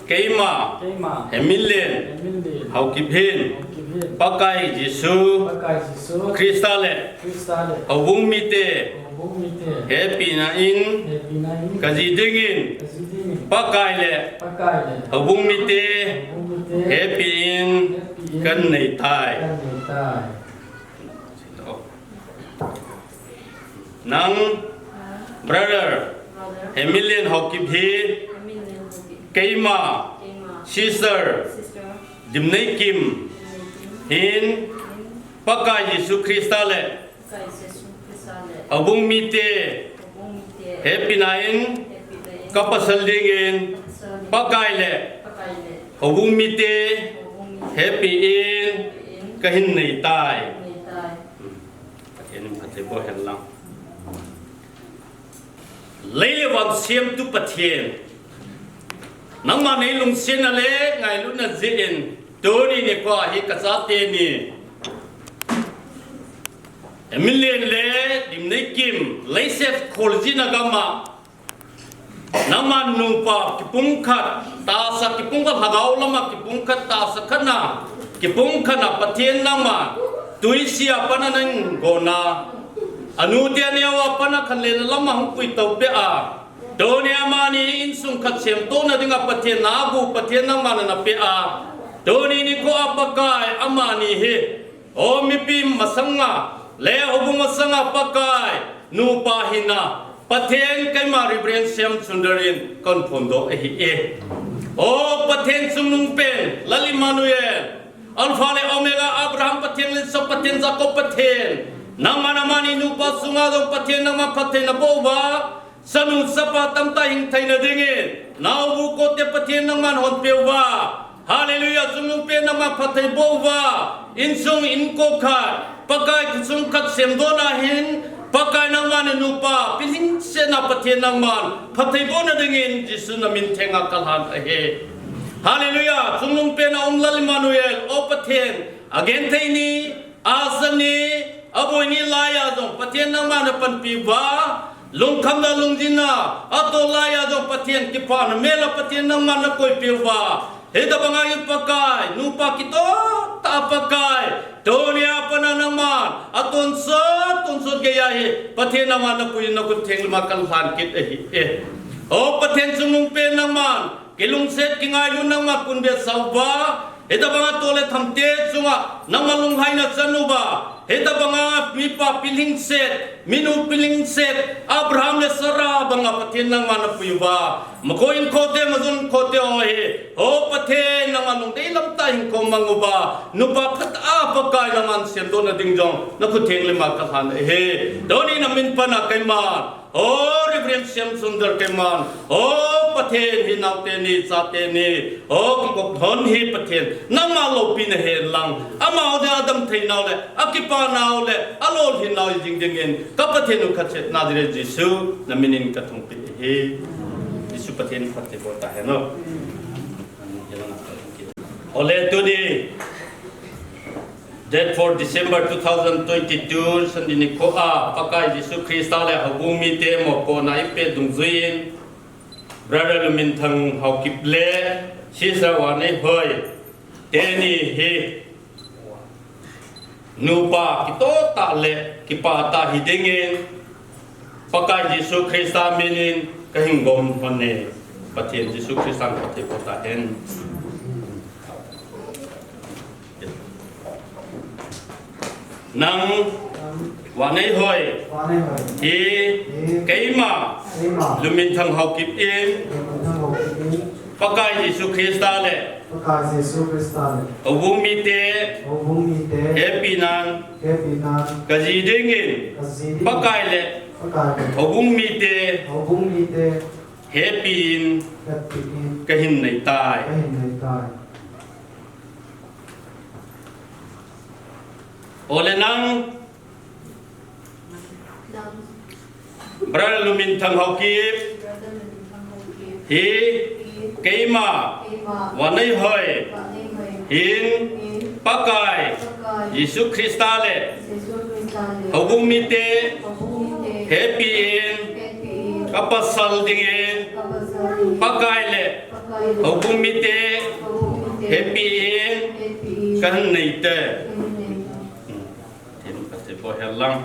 keima, Hemminlen Haokip hin, Pakai Jesu Christa le houbung mite hepina in kaji dingin, Pakai le houbung mite hepina in kanei tai. Nang, Brother Hemminlen Haokip hi, keima, Sister Dimneikim hin, Pakai Jesu Christa le houbung mite hepina in kapasal dingin, Pakai le houbung mite hepin kahin nei tai. Pathen in phatthei boh hen lang. Lei le van siamtu Pathen, nangma nei lungsetna le ngailutna jeh in, tuni nikho hi kachate ni, Hemminlen le Dimneikim, leiset kholjinna gam a, nangma nupa kipumkhat, tahsa kipumkhat, lhagao lama kipumkhat, tahsa khatna kipumkhat a Pathen nangma tuisia pat a nangin gonna, anute aneo a pat a khanlen lama hung puitou peh a, tuni amani insung khat semtohna dinga Pathen na gu, Pathen nangma nana peh a, tuni nikho a Pakai amani hi, o mipi masanga le houbung masanga Pakai nupa hina Pathen keima Reverend Shyam Sundar in kahin phongdoh ahi e. O Pathen chungnungpen, Lal Emmanuel, Alpha le Omega, Abraham Pathen, Isaac Pathen, Jacob Pathen, nangman amani nupa sunga jong Pathen nangman phatthei naboh uva, Chanu chapa tamtah hing theina dingin, naobu kote Pathen nangman honpeh uva. Hallelujah, chungnungpen nangman phatthei boh uva. Insung inko khat, Pakai khosung khat semdohna hin, Pakai nangman nupa pilhingsetna Pathen nangman phatthei bohna dingin Jesu namin thenga kalhan ahi. Hallelujah, chungnungpen a um Lal Immanuel, O Pathen, agenthei ni, asang ni, aboi ni laiya jong Pathen nangman napanpi uva, lungkhamna lungjinna atol laiya jong Pathen kipana mela Pathen nangman nakoipeh uva. Hitabanga hi Pakai, nupa kitoh tah Pakai, tunia pat a nangman atonsot tonsot geiya hi Pathen nangman napuiyin nakhut theng lama kalhan kit ahi e. O Pathen, chungnungpen nangman kilungset kingailut nangman puiyin behsah uva. Hitabanga tole thamte chunga nangman lunglhaina chan uva. Hitabanga mipa pilhingset, minu pilhingset, Abraham le Sarah banga Pathen nangman napui uva. Makoin khote, majun khote ho hi, O Pathen, nangman lungdei lamtah hinkho mang uva. Nupa phatah a Pakai nangman semdohna ding jong nakhut theng lama kalhan ahi. Tuni namin pana keiman, O Reverend Siamson Dar keiman, O Pathen, hi naote ni, chate ni, O kong kok hon hi Pathen, nangma loupina hen lang, amaho dia damthei nau le, akipa nau le, alolhin nau jing dingin, ka Pathen u kachet Nazareth Jesu naminin kathum peh ahi. Jesu Pathen phatthei boh tahen o. Ole tuni, date four December two thousand twenty-two, Sunday nikho a, Pakai Jesu Christa le houbung mite mopohna eipeh dungjuiyin, Brother Luminthang Haokip le Sister Waneihoi teni hi nupa kitoh tah le kipah tah hi dingin, Pakai Jesu Christa minin kahin gom hon e. Pathen Jesu Christa phatthei boh tahen. Nang, Waneihoi, Waneihoi, hi, hi, keima, keima, Luminthang Haokip in, Luminthang Haokip in, Pakai Jesu Christa le, Pakai Jesu Christa le, houbung mite, houbung mite, hepi nan, hepi nan, kaji dingin, kaji dingin, Pakai le, Pakai le, houbung mite, houbung mite, hepi in, hepi in, kahin nei tai. Kahin nei tai. Ole nang, nang, Brother Luminthang Haokip, Brother Luminthang Haokip, hi, hi, keima, keima, Waneihoi, Waneihoi, hin, hin, Pakai, Pakai, Jesu Christa le, Jesu Christa le, houbung mite, houbung mite, hepi in, hepi in, kapasal dingin, kapasal dingin, Pakai le, Pakai le, houbung mite, houbung mite, hepi in, hepi in, kahin nei tai. Kahin nei tai. Pathen phatthei boh hen lang.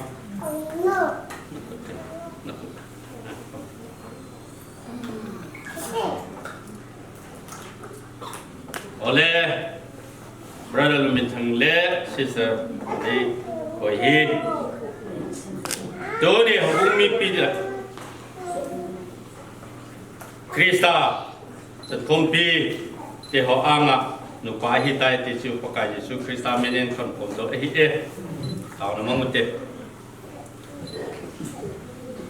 Ole, Brother Luminthang le Sister Waneihoi hi, tuni houbung mipi dia, Christa chakhompi te ho anga nupa ahitai ti chu Pakai Jesu Christa minin kahin phongdoh ahi e. Taona mang ute.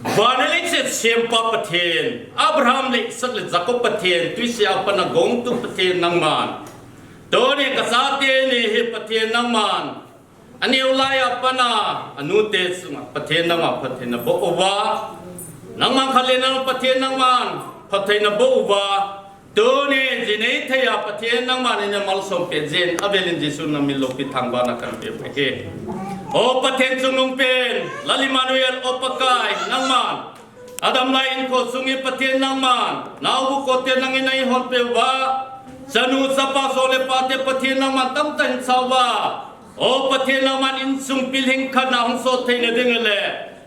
Van le leiset sempa Pathen, Abraham le Isaac le Jacob Pathen, tui sea pat a gongtu Pathen nangman, tuni kachate ni hi Pathen nangman, aneo laiya pat a, anute chunga Pathen nangma phatthei naboh uva, nangman khat le nang Pathen nangman phatthei naboh uva, tuni jinei thei a Pathen nangman eina malsom peh jeh in, avelin Jesu namin loupi thangvahna kahin pe uve. O Pathen chungnungpen, Lal Immanuel, O Pakai, nangman adam lai hinkho sung hi Pathen nangman naobu kote nangin eihonpeh uva, chanu chapa song le pate Pathen nangman tamtah hinsa uva, O Pathen nangman insung pilhing khat na hung sot theina ding le,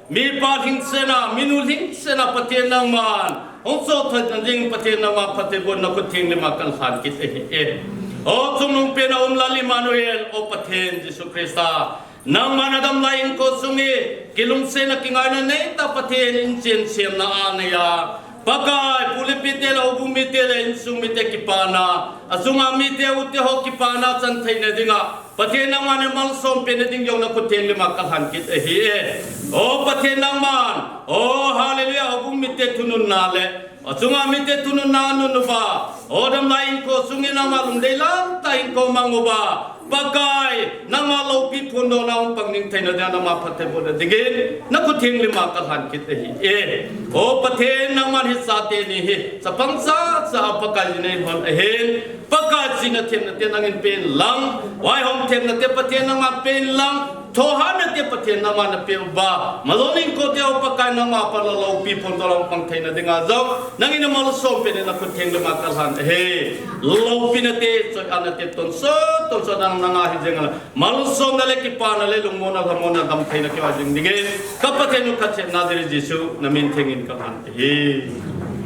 mipa lhingsetna, minu lhingsetna Pathen nangman hung sot theina ding Pathen nangman phattheibohna khut theng lama kahin lhan kit ahi e. O chungnungpen a um Lal Immanuel, O Pathen Jesu Christa, nangman adam lai hinkho sung hi kilungsetna kingaina neitah Pathen in chen semna a neiya, Pakai, pu le pite le, houbung mite le, insung mite kipana, achunga mite ute ho kipana chan theina dinga, Pathen nangman malsom pena ding jong na khut theng lima kalhan kit ahi e. O Pathen nangman, o hallelujah, houbung mite thununna le, achunga mite thununna anun uva, o damlai inko sungin nangma lungdei lam tah in ko mang uva, Pakai, nangma loupi phondohna hung pang ning theina dia nangma phattheibohna dingin, na khut theng lima kalhan kit ahi e. O Pathen, nangman hiche chate ni hi, chapang chacha a Pakai ji nei hon ahin, Pakai chihna themna te nangin pen lang, vaihom themna te Pathen nangman pen lang, thohhatna te Pathen nangman napeh uva, malou inko te ho Pakai nangma pat a loupi phondohna hung pang theina dinga jong, nangin malsom pena na khut theng lima kalhan ahi. Loupina te, choihatna te, tonsot, tonsot nang nanga hi jeng a, malsomna le kipana le lungmonna, lhamonna, damtheina keiho jing dingin, ka Pathen u khat seh Nazareth Jesu, na min theng in kalhan ahi.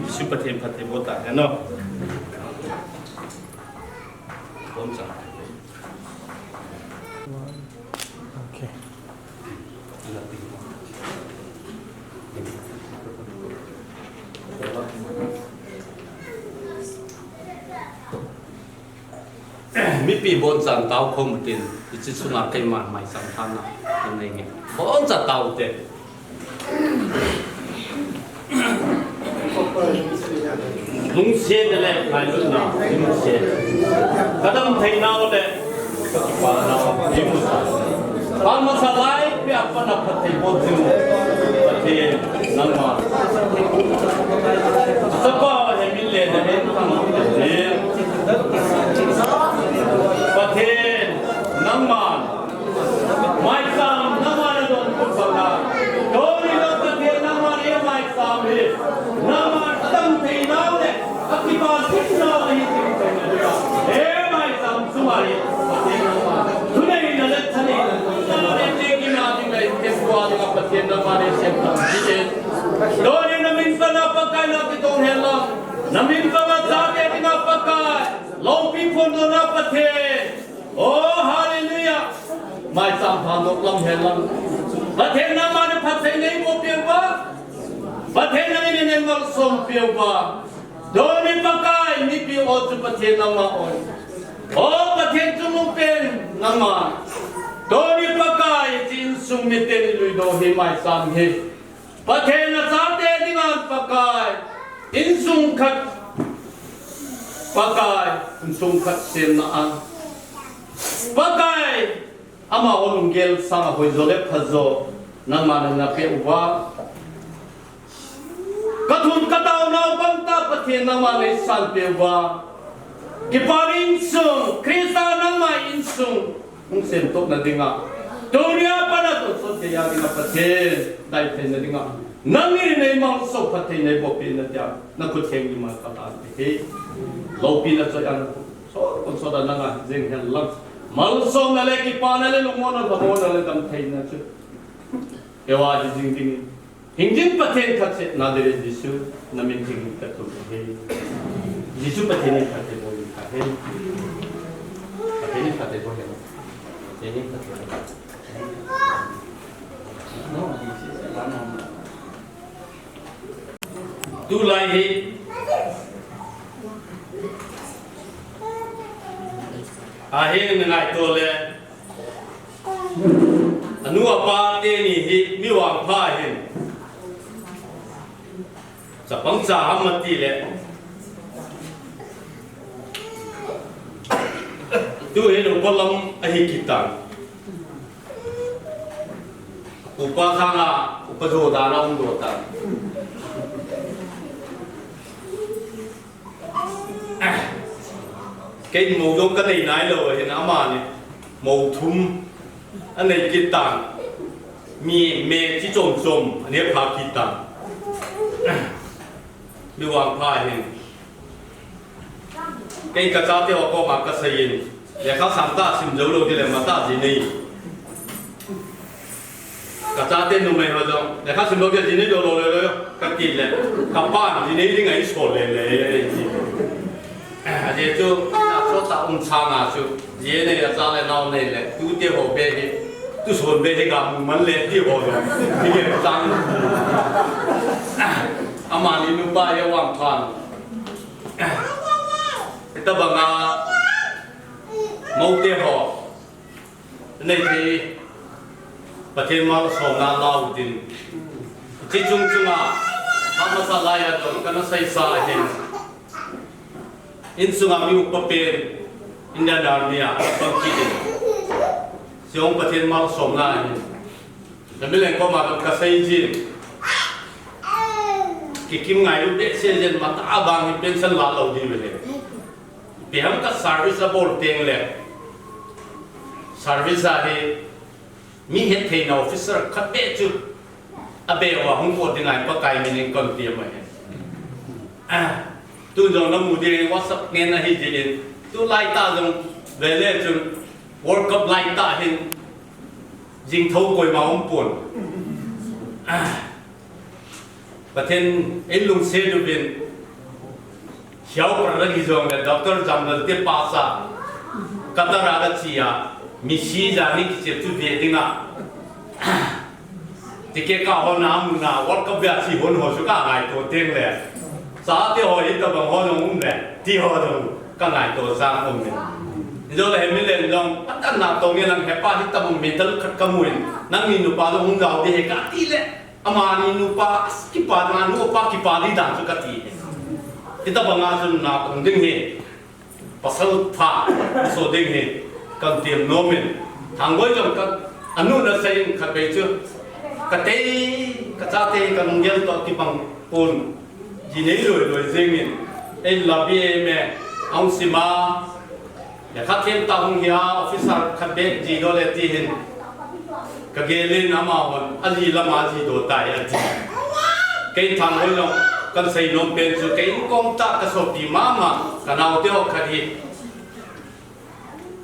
Jesu Pathen phattheiboh tahen o. Boncha. Okay. Mipi bonchan tao khom tin, hiche sunga keiman maicham thanna nei nge. Boncha tao te. Lungset le ngailutna, lungset. Kadam theinau le, kakipanau, lungset. Pamasa lai, pia pana phattheiboh jing. Pathen, nangma. Sapa he min le na hen tang. Pathen, nangma. Maicham, nangma nadon khut banga. Tuni jong Pathen nangma nei maicham hi. Nangma kadam theinau le, akipa theinau ahi ding thei na ding a. He maicham sunga hi, Pathen nangma. Thuneina le thaneina, nangma nei te kina ding le, te kua ding a Pathen nangma nei sem tang. Tuni na min pana Pakai na kitong hen lang. Na min pana chate ding a Pakai. Loupi phondohna Pathen. Oh, hallelujah. Maicham pha nok lam hen lang. Pathen nangma nei phatthei neiboh peh uva. Pathen nangin nei malsom peh uva. Tuni Pakai mipi ho chu Pathen nangma oi. Oh, Pathen chungnung pen nangma. Tuni Pakai hiche insung miten iluidoh hi maicham hi. Pathen achate dinga Pakai, insung khat, Pakai, insung khat semna a. Pakai, amaho lunggel sanga hoijo le phajo, nangman napeh uva. Kathum kataonau bangtah Pathen nangman neisanpeh uva. Kipana insung, Christa nangma insung. Hung semtohna dinga. Tunia pat a tonsot geiya dinga Pathen, daitheina dinga. Nangin neimalsom phatthei neiboh peh na dia, na khut theng lima kalhan ahi. Loupina choiya na khut. So, tonsot a nanga jing hen lang. Malsomna le kipana le lungmonna, lhamonna le damtheina chu. Keiho a hi jing ding. Hingjing Pathen khat seh, Nazareth Jesu, na min theng in kathum ahi. Jesu Pathen in phattheiboh in kahen. Pathen in phattheiboh hen. Pathen in phattheiboh. Tulai hi. Ahin ngaito le. Anu apa teni hi mi vangpha hin. Chapang cha ham ati le. Tu hin upa lam ahi kitan. Upa khanga, upa jo dana um do tan. Kei mou jong kanei nailou ahin amani mou thum anei kit tan. Mi me chi chom chom anei pha kit tan. Mi vangpha hin. Kei kachate ho koma kasei in. Lekha sang tah sim jou lou ding le matah ji nei. Kachate numei ho jong, lekha sim lou ding ji nei lou lou le le, kati le, kapan ji nei ding ahi so le le, ti. Ajeh chu, na so ta um chang a chu, ji nei a cha le nao nei le, tute ho be hi, tuson be hi ga mu man le ti ho jong, ti ke chang. Amani nupa hi avangphat. Hitabanga moute ho. Nei thei, Pathen malsomna lau tin. Chi chung chunga, amasa laiya jong kana seisa ahin. Insunga mi upa pen, Indian Army a, bang kit in. Siong Pathen malsomna ahin. Namileng koma jong kasei jin. Kikim ngailu behseh jin, matah a vang hi pension la lou ding ve le. Ipi ham ka service abol teng le. Service a hi mi hettheina officer khat beh chu abeh uva hung pot ding ahi, Pakai min in kon ti mai. Ah, tu jong namu ding WhatsApp ngen ahi jin. Tulai tah jong vele chun World Cup lai tah hin jing tho koima um pon. Ah. Pathen in lungset uvin, Hiao Paralagi jong le Doctor Jamlal te pasa, Qatar a la chia, Messi jani kichep chu ve dinga. Ticket ka hon a muna, World Cup ve a chi hon ho chu ka ngaito teng le. Chate ho hitabang ho jong um le, ti ho jong ka ngaito sang um le. Jole he milen jong, patan na tong nge lang hepa hitabang medal khat ka mu in, nangni nupa jong hung jao ding ahi ka ti le. Amani nupa, as kipa dinga, nupa kipa di dan chu kati. Hitabanga chun natong ding hi, pasal pha, so ding hi, kan tem nom in. Thangboi jong ka, anu na sei in khat vei chu. Ka tei, ka chate, ka lunggel toh kibang pon. Ji nei loi loi jeng in. Ei la bi e me, aung sima, Lekha them ta hung hia, officer khat beh ji do le ti hin. Ka gel in amahon, aji lama ji do tai ati. Kei Thangboi jong, kan sei nom pen chu, kei in kong ta ka sopi mama, ka naote ho khat hi.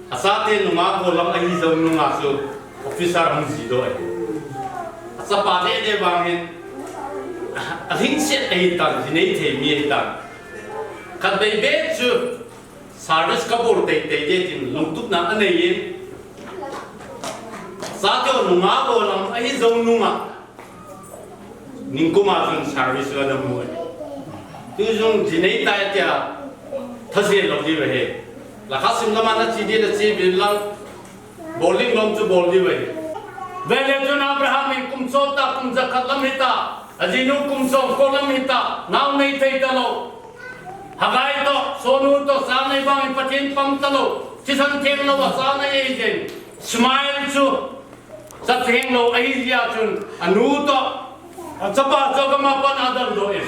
Achate nunga bol lam ahi jou nunga chu, officer hung ji do ahi. Achapa deh deh vang hin, alhingset ahi tan, ji nei thei mi ahi tan. Khat vei beh chu, Service ka bol teitei ding tin lungtupna anei in. Chate ho nunga bol lam ahi jou nunga. Ningkum a chun service la na mu ahi. Tu jong ji nei tai tia. Thase lou ding ahi. Lekha sim lama na chi ding na chi uvin lang. Bol ding lom chu bol ding ahi. Vele chun Abraham in kum som tah kum jakhat lam hita. Ajinu kum som ko lam hita. Nao nei thei talou. Haggai toh, sonu toh, cha nei vangin Pathen pang talou, thisan theng lou a cha nei ahi jeh in. Ishmael chu, cha theng lou ahi jeh a chun, anu toh, achapa chu agam a pat a adaldoh in.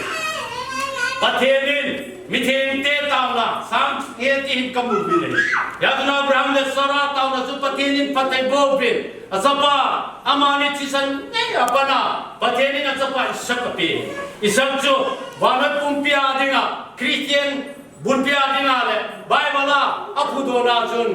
Pathen in, mithengte taona, sang he ti hin kamu uvin ahi. Hijeh chun Abraham le Sarah taona chu Pathen in phatthei boh uvin. Achapa, amani thisan nei a pat a, Pathen in achapa Isaac ape. Isaac chu, vannoi pumpi a dinga, Christian bulpi a dinga le, Bible a, aphudohna chun,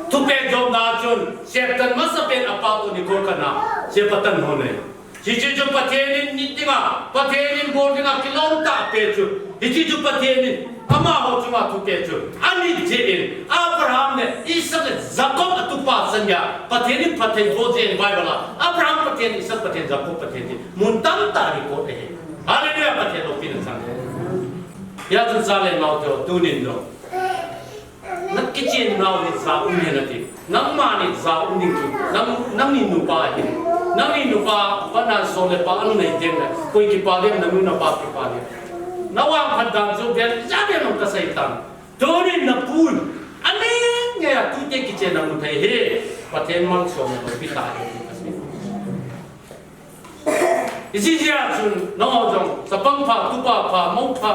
thupeh jopna chun, Satan masapen apa toh nikho khat na, sepa tan ho nei. Hiche chu Pathen in nit dinga, Pathen in bol dinga kilom tah ape chu. Hiche chu Pathen in amaho chunga thupeh chu. Anit jeh in Abraham le Isaac le Jacob a tupa chan geiya Pathen in phatthei boh jeh in Bible a Abraham Pathen, Isaac Pathen, Jacob Pathen ti mun tamtah record ahi. Hallelujah, Pathen loupina chang. Hijeh chun cha le nao te ho tunin jong. Na kichen nau hi ja um hen ati. Nangma ni ja um ding chu. Nang, nangni nupa hi. Nangni nupa, pa na som le pa anu nei teng le. Koi kipa ding, nanu napa kipa ding. Na vangphat dan chu bel ja bel nong ka sei tan. Tunin na pun. Aneng nge a tute kichen na mu thei hi. Pathen malsom na pi ta hi. Hiche jeh a chun, nangho jong, chapang pha, tupa pha, mou pha,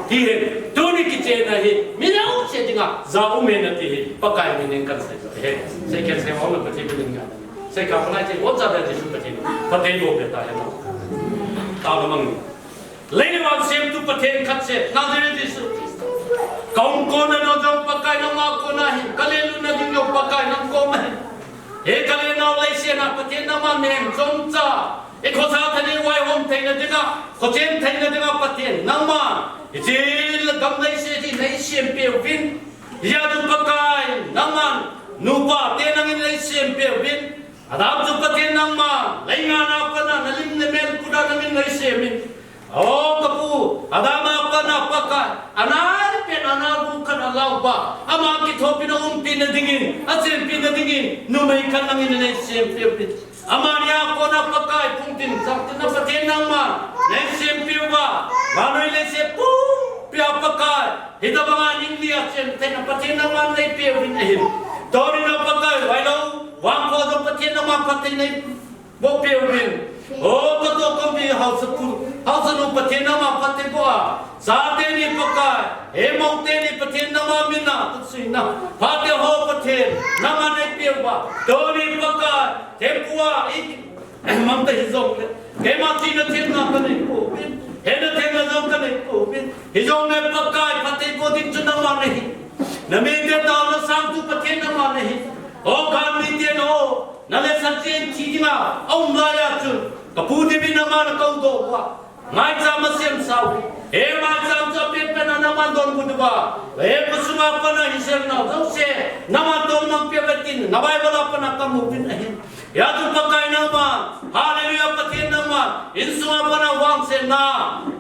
ti hi, tuni kichen ahi, mi neo che dinga, ja um hen ati hi, Pakai min in kan sei, he, sei khen sei hong na Pathen min in nga. Sei ka panai che, ot ja da Jesu Pathen, Pathen bo pe ta he mo. Ta na mang. Lei le van semtu Pathen khat che, Nazareth Jesu. Ka hung kona nao jong Pakai nangma kona hi, ka lelutna ding jong Pakai nang koma hi. He ka le nao leiset a Pathen nangma min chomcha. I khosa thani vaihom theina dinga, khochen theina dinga Pathen nangma. Hiche gam leiset hi nei sempeh uvin. Hijeh chun Pakai nangma nupa te nangin nei sempeh uvin. Adam chu Pathen nangma, leinga na pat a, nalim namel put a nangin neisemin. O kapu, Adam a pat a Pakai, anaipen ana gu khat a laopa, ama kithopina umpina dingin, achenpina dingin, numei khat nangin neisempeh uvin. Amani a kona Pakai phungtin, sangtin a Pathen nangma, neisempeh uva, vannoi leiset pumpi a Pakai, hitabanga ningli a chen theina Pathen nangma neipeh uvin ahi. Tuni na Pakai, vailou, vangkho jong Pathen nangma phatthei neiboh peh uvin. O katoh kapi haosapu, haosanu Pathen nangma phatthei boh a. Chate ni Pakai, hemou teni Pathen nangma mina, kutsuina. Phateho Pathen, nangma neipeh uva. Tuni Pakai, thempu a, i Mangta hijongle, keima china themna kanei pouvin, hena themna jong kanei pouvin. Hijongle Pakai phatthei boh ding chu nangma nahi. Namite taona sangtu Pathen nangma nahi. O galmite na o, naletsah cheh thi dinga aum laiya chun, kapu David nangma nakoudoh uva. Maicham asemsa u. He maicham chu apenpen a nangman donbut uva. He khosung a pat a hiselna jouse, nangman tolmang peh uve tin, na Bible a pat a kamu uvin ahi. Hijeh chun Pakai nangma, Hallelujah, Pathen nangma, insung a pat a vangsetna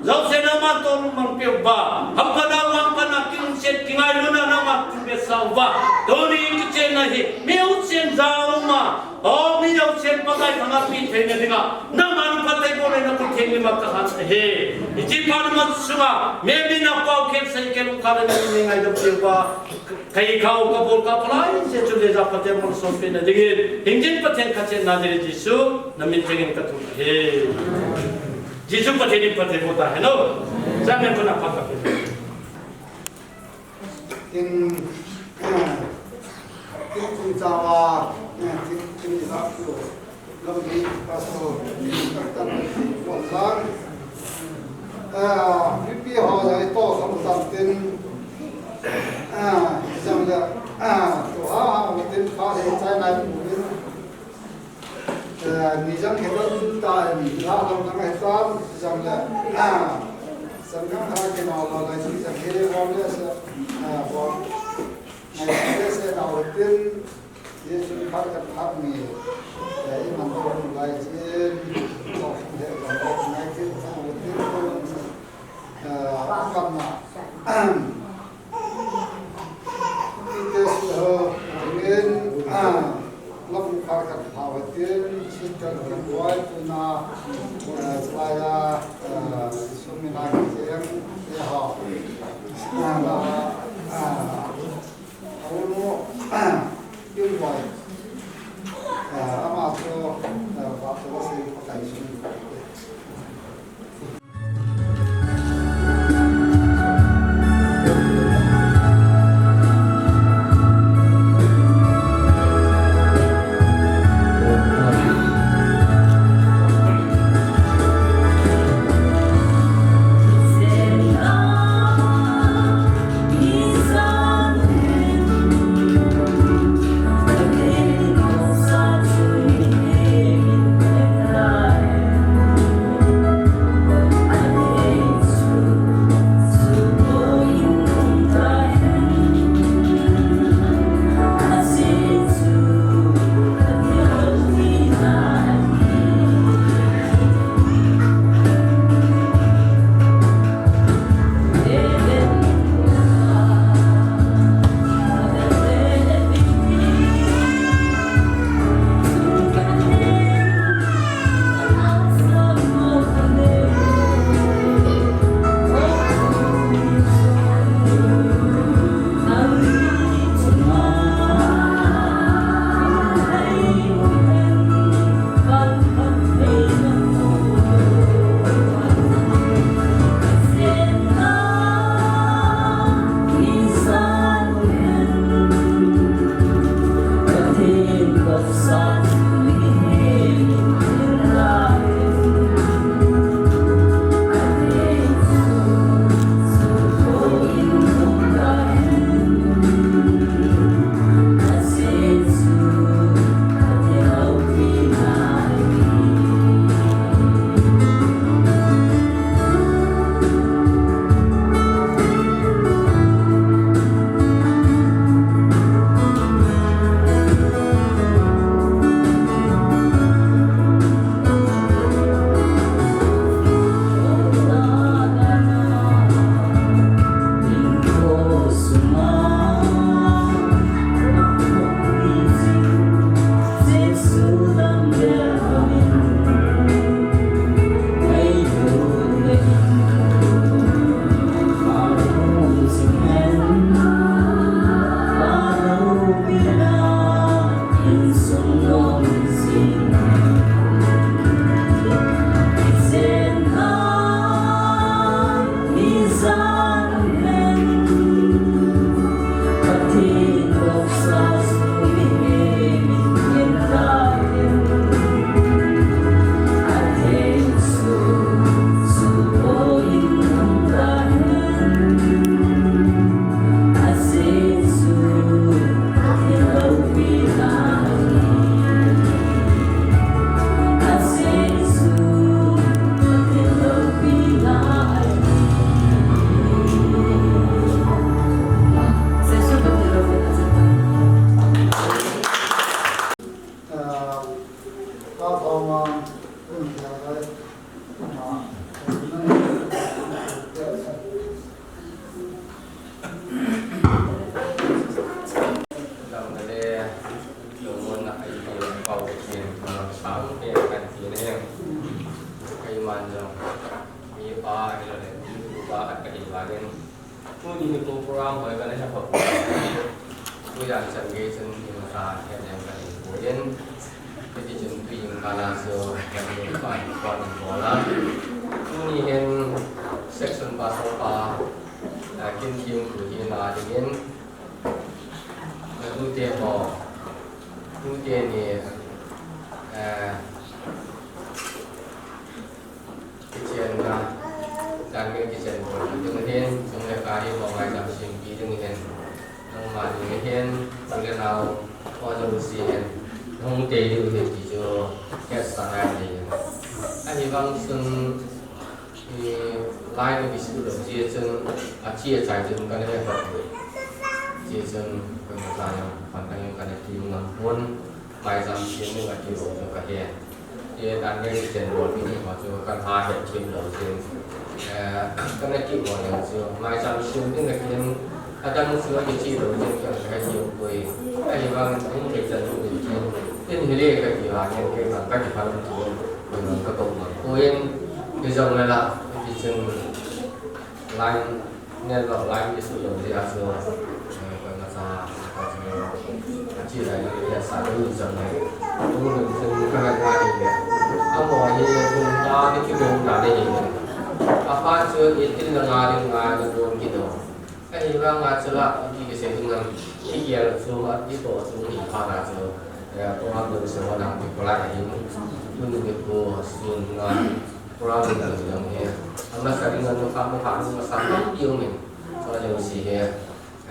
jouse nangman tolmang peh uva. Hamphatna, vangphatna, kilungset, kingailutna nangman thumvetsah uva. Tuni kichenna hi, mi utsen jal uma, o mi utsen Pakai thangvahpi theina dinga, nangman phatthei boh le nakhut theng lim a kahat ahi. Hiche phat imat sunga, mi min a pao khel sei khel u khat a nangin neingaidam peh uva. Kahikhao, kabol khao, kholai, hiche chu leja Pathen malsompi na dingin, hingjing Pathen kachenna dingin Jesu namin thengin kathum ahi. Jesu Pathen in phatthei boh tahen o. Jamin kona phat kape. Tin, tin, tin chawa, tin, tin ila tu. Lampi pastor, tak tak, wala. Ah, VP ho jong ito, kam tam tin. Ah, jong le, ah, tu ha, ha, tin pa he chai nai pu vin. Ah, ni jong he tan ta, ni la lo nang he tan, jong le. Ah, jong nang ha ke na la la, ni jong he ho le sa, ah, ho. Ngai se se na ho tin. Jesu khat khat khat ni, eh, iman to hung lai chin, to hung he kan ngai chin, to hung tin to, eh, kan na. Ite su ho, amen. Ah, lam khat khat khat tin, sit kan kan wai tu na, eh, laya, eh, sumina chin, eh, ho. Ah, la, ah. Jan chan gei chun ima ta hian em ka in puin. Hiti chun tui in ka la chu kan in pa in pa in bol a. Tuni hin section pastor pa, eh, Kin Thiam Thu hi na dingin. Eh, tute ho. Tute ni, eh, Kichenna, dan nge kichen bol ding hin, chung le kari ho ngai jam sim pi ding hin. Nangma ding hin, chung le nau, ho jong si hin. Hung te diu hin ti chu, ket sa ngai ni hin. Ahivang chun, i, lai ni bisu lo, chi chun, a chi a chai chun kan he hot. Chi chun, kan ma sa yang, kan kan kan ti ngam pon, mai jam sim ni ka ti lo ka he. Ti dan nge kichen bol ding ho chu kan ha he thim lo jin. Eh, kan na ti ho jong chu, mai jam sim ding a kin, a dang chu a kichi lo jin kan he thim poi. Ahivang hung thei chan ding kin. Tin hi le ka ti ha nge ke kan ka ti pha lo chu, kan ka ko ma. Poi in, hi jong le la, ti chun line Network line issue jong dia chu, eh, koi masa, masa chu, a chi lai ni ya sa lu jong le. Lu jong ka na ka ni le. Amo hi jong ta ni ki jong ta ni hi. Apa chu i tin na nga ni nga ni jong ki do. Ahivang a chu la ki ki se ding nam. Ki ya chu ma ki to chu ni pa na chu. Ya ko ma do se wa na ki ko la ni. Lu ni ko sun na. Program dang dang hi. Ama sa ding an mukha mukha an masa ding ding min. Sa ding si hi.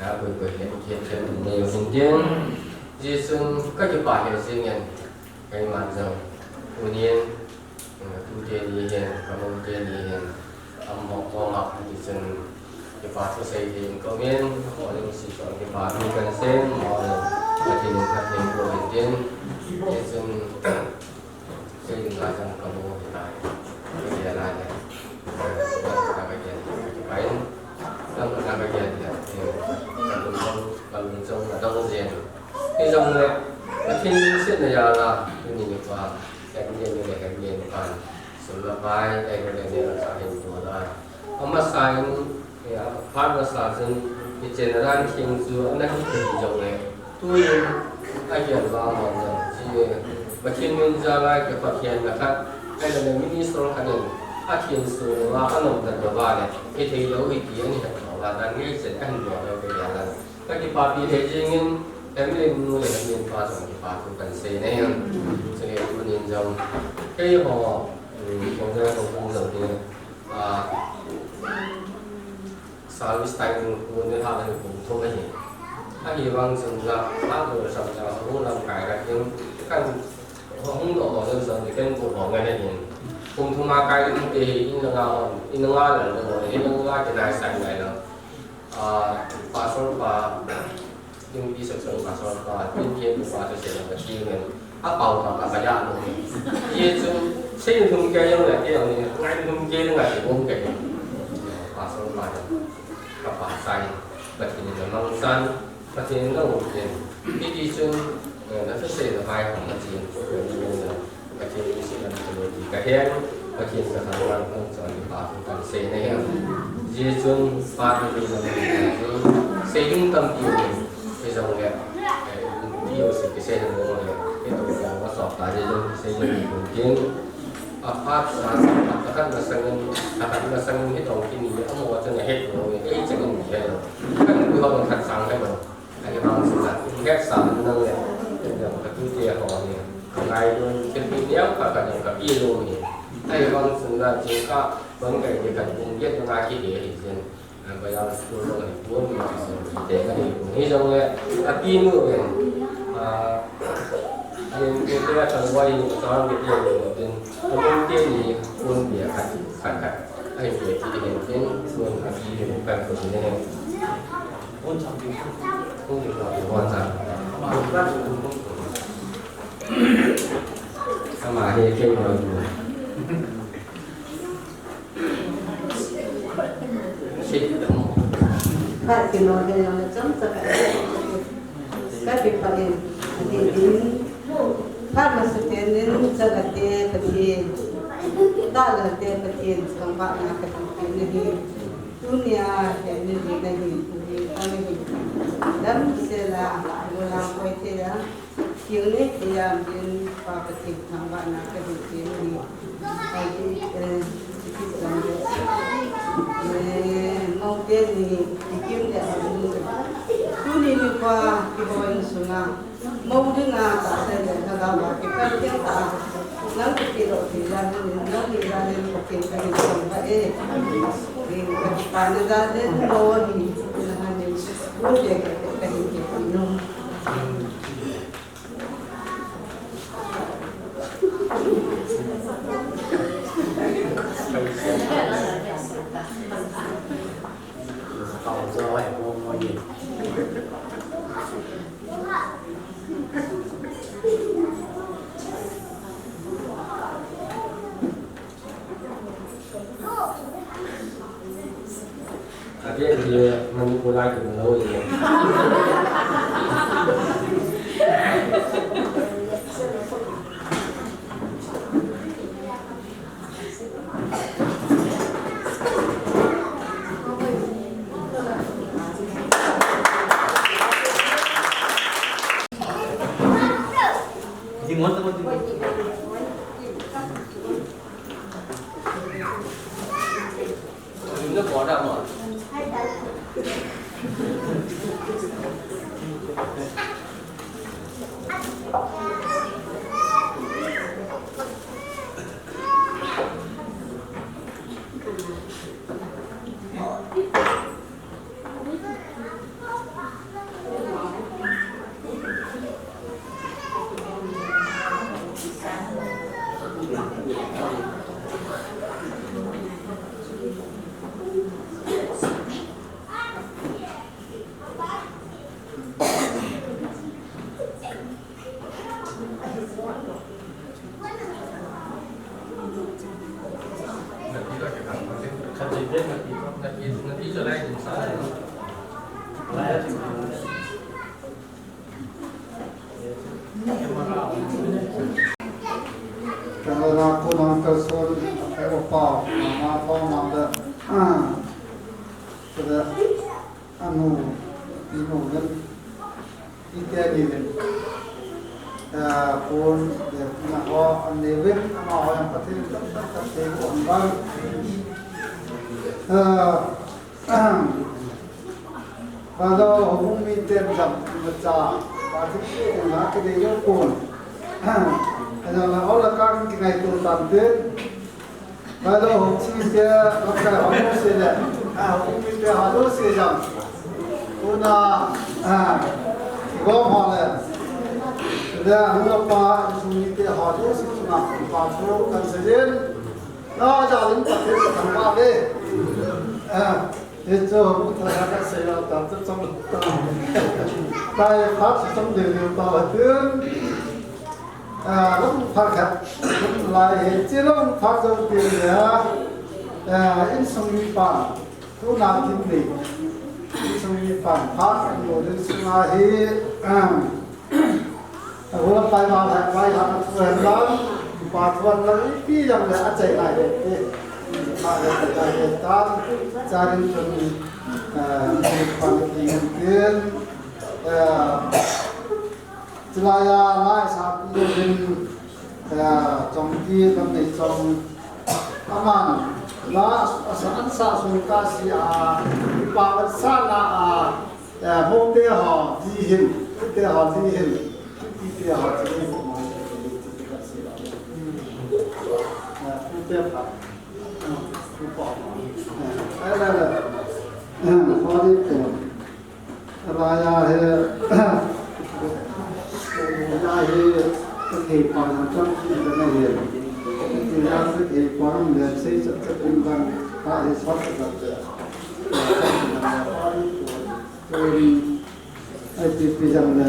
A koi koi hi hi hi ni yo hin ding. Jisun ka ki pa hi sing yan. Kai man jong. Union. Tu te ni hin, ka mo te ni hin. Am mo ko ma ku ti sun. Ki pa tu sei ding ko min. Mo ding si ko ki pa tu kan sen. Mo ding ka tin ka tin ko hin ding. Jisun. Sei ding lai jong ka mu hi tai. Ka gel lai le. Ka gel, ka gel pai. Ka mu ka gel le. Ka lung jong, ka lung jong ka dong jen. Hi jong le, ka thin sit na ya la, ni ni pa. Ka ni ni le, ka ni ni pa. Sun la pai, ka ni ni la sa hin tu la. Ama sa in, ya, phat masa chun, i chenna dan thim chu, ana hi thei jong le. Tuin, a hian va mong jong, chi, Pathian min jal a, ki Pathian na khat, ai la le minister khat in, a thin su va, a nom dan va le, hi thei lo hi ti, ani het lo va, dan nge chen, a hin lo lo ke ya la. Ka kipapi thei jingin, family nu le family pa jong kipa thu kan sei nei. Chule tunin jong, kei ho, um, kong jong kong kong jong ni, ah, service time nu ku ni ha ni kum thum ahi. Ahivang chun la, ha lo sam ja, hu lam kai ra kin, kan hung do ho jong jong ni kan bu ho ngai ni. Kum thum a kai ni te hi in la nga hon, in la nga la lo, in la nga ki nai sai ngai lo. Ah, pastor pa, yung bishop sa pastor pa, yung kaya pa sa sila, kasi yun, a pau pa, pa, kaya ano, ye chun, sa yung kaya yung, kaya yung, ngai yung kaya yung, ngai yung kaya. Pastor pa, kapasay, pati nila mangsan, pati nila utin. Hindi chun, eh, nasa sa ila, kaya kung pati yun, Pathian in sin an chun ti ka hen, Pathian ka thangvah in hung chon kipa thu kan sei na hen. Zia chun pa thu thu lam ni chu sei ding tampi um in, kei jong le, eh, ti u si kisei na mo le, kei to ka va sop ta zia jong kisei jong ni kun kin. A phat sa, a khat na sangin, a khat na sangin hi tong kini, a mo chun a het lo, ei chang in het lo. Kan ku ha khat sang het lo. Ahi vang chun la, in het sa nang le, in jong ka tute ho hi, ka ngai lou, thil pi niam khat ka jong ka pi lou hi. Ahi vang chun la, jingkah, bon kai ni khat kum get nga ki he hi jin. Ba ya school lo hi pun, te ka ni pun. Hi jong le, a pi nu le, a, in, in te a chang wai ni, chang get ni, a mun te ni, pun bia khat, khat, khat. Ahi ke ti hin tin, pun a pi ni, kan pun ni. Ama hi kei noi bu. Khat kino he yong le chomcha ka. Ka kipah in, ati in. Phat masa tenin, chate Pathian, tahlate Pathian, thangvahna ka thangpi nahi. Tunia, he ni ni nahi, tuhi ka nahi. Damsel a, Lang koi thei a, kil nei thei a, min Pa Pathen thangvahna kahin pe nahi. Ahi, eh, chiti chan le, eh, moute ni, kikim le, tuni nikho a, keiho insunga, mou dinga, tahsa le, lhagao a, kikal kei ta, nang kakiloh thei a, nang ni a le, Pathen kahin thangvah e. Eh, kakipana jal le, mou ni, na ha ni, mou le, kahin kipan nom. Ka biak hi Manipur lai kin lo hi. Kala ko nang kalson, ako pa, mama pa, mama da. Ah. Kada, anu, inu, dan. Ite ni le, ah, pon le na ho, an le ven, amaho jong Pathen in tamtah thei u ahin vang. Ah, Valo houbung miten jam macha, Pathen in na kidei lou pon. Ajala ola ka kingaito tante. Valo houching te, lamkai ho jouse le, ah, houching te ho jouse jam. Tuna, ah, kigom ho le. Le, hung apa, houching te ho jouse chunga, pa thu kan seiyin. Na, jalin Pathen ka thangvah ve. Ah, hichu, hung thangvah ka sei a, ta, ta, chom, ta. Tai, phat, chom, de, de, ta, tin. Ah, lam phat khat, lam lai hi, chi lam phat jong tin le, ah, insung mipan, tuna kin ni, insung mipan, phat an lo ding sunga hi, ah, a hula pai ma lai, pai ha, tu hen lang, pa tu hen lang, ipi jong le, achai lai he, ti, pa le, achai lai he, tan, charin tun, ah, pan kin tin, ah, Chulai a, lai sapi in, eh, chongpi, lam nei chong. Aman, la, asa, ansa sung ka si a, pa vat sa na a, eh, mo te ho, di hin, te ho, di hin, pi te ho, di hin, mo te ho, di hin, eh, pu te pa, eh, pu pa, eh, eh, la, la, eh, pa di te. Alai a hi, alai hi, kathei pa jong chang chu kana hi. Kathei a kathei pa jong le sei chat chat ding vang, ka hi sot chat chat. Tuin, ai pi pi jong le.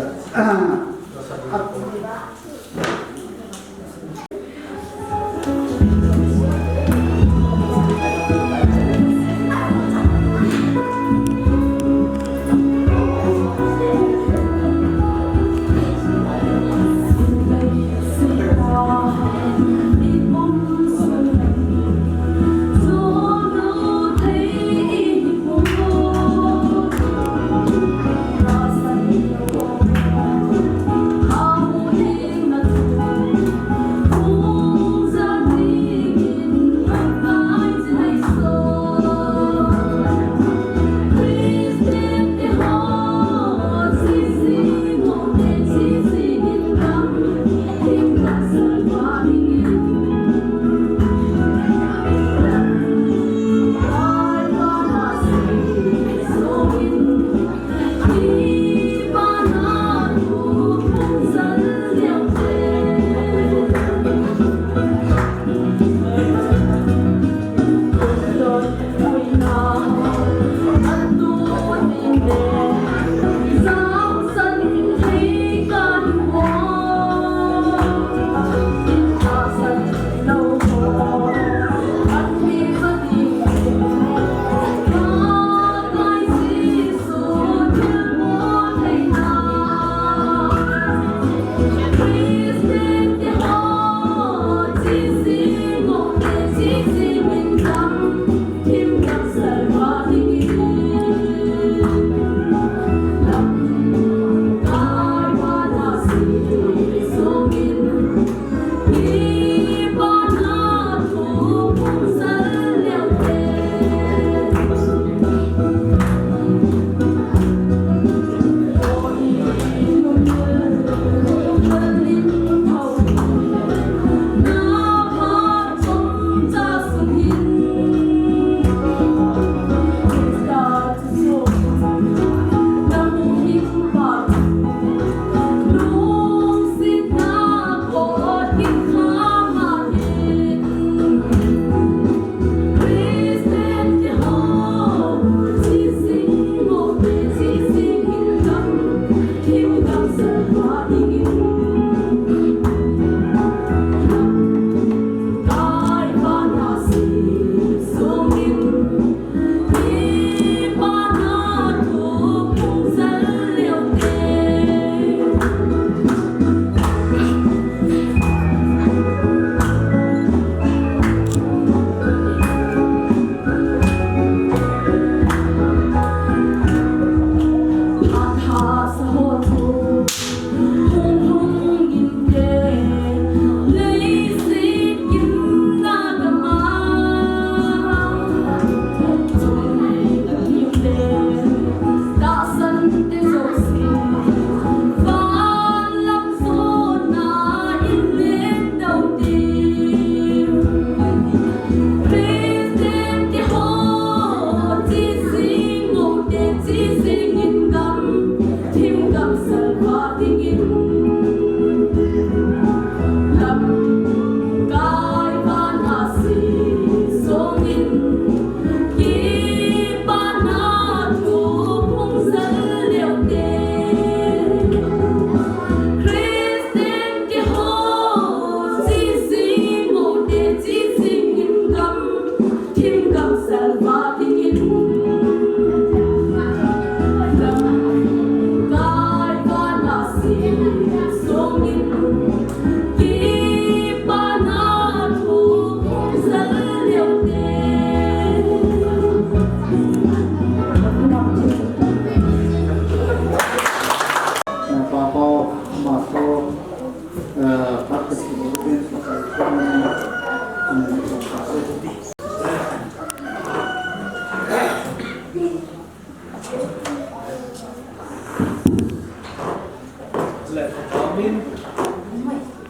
Le, amen.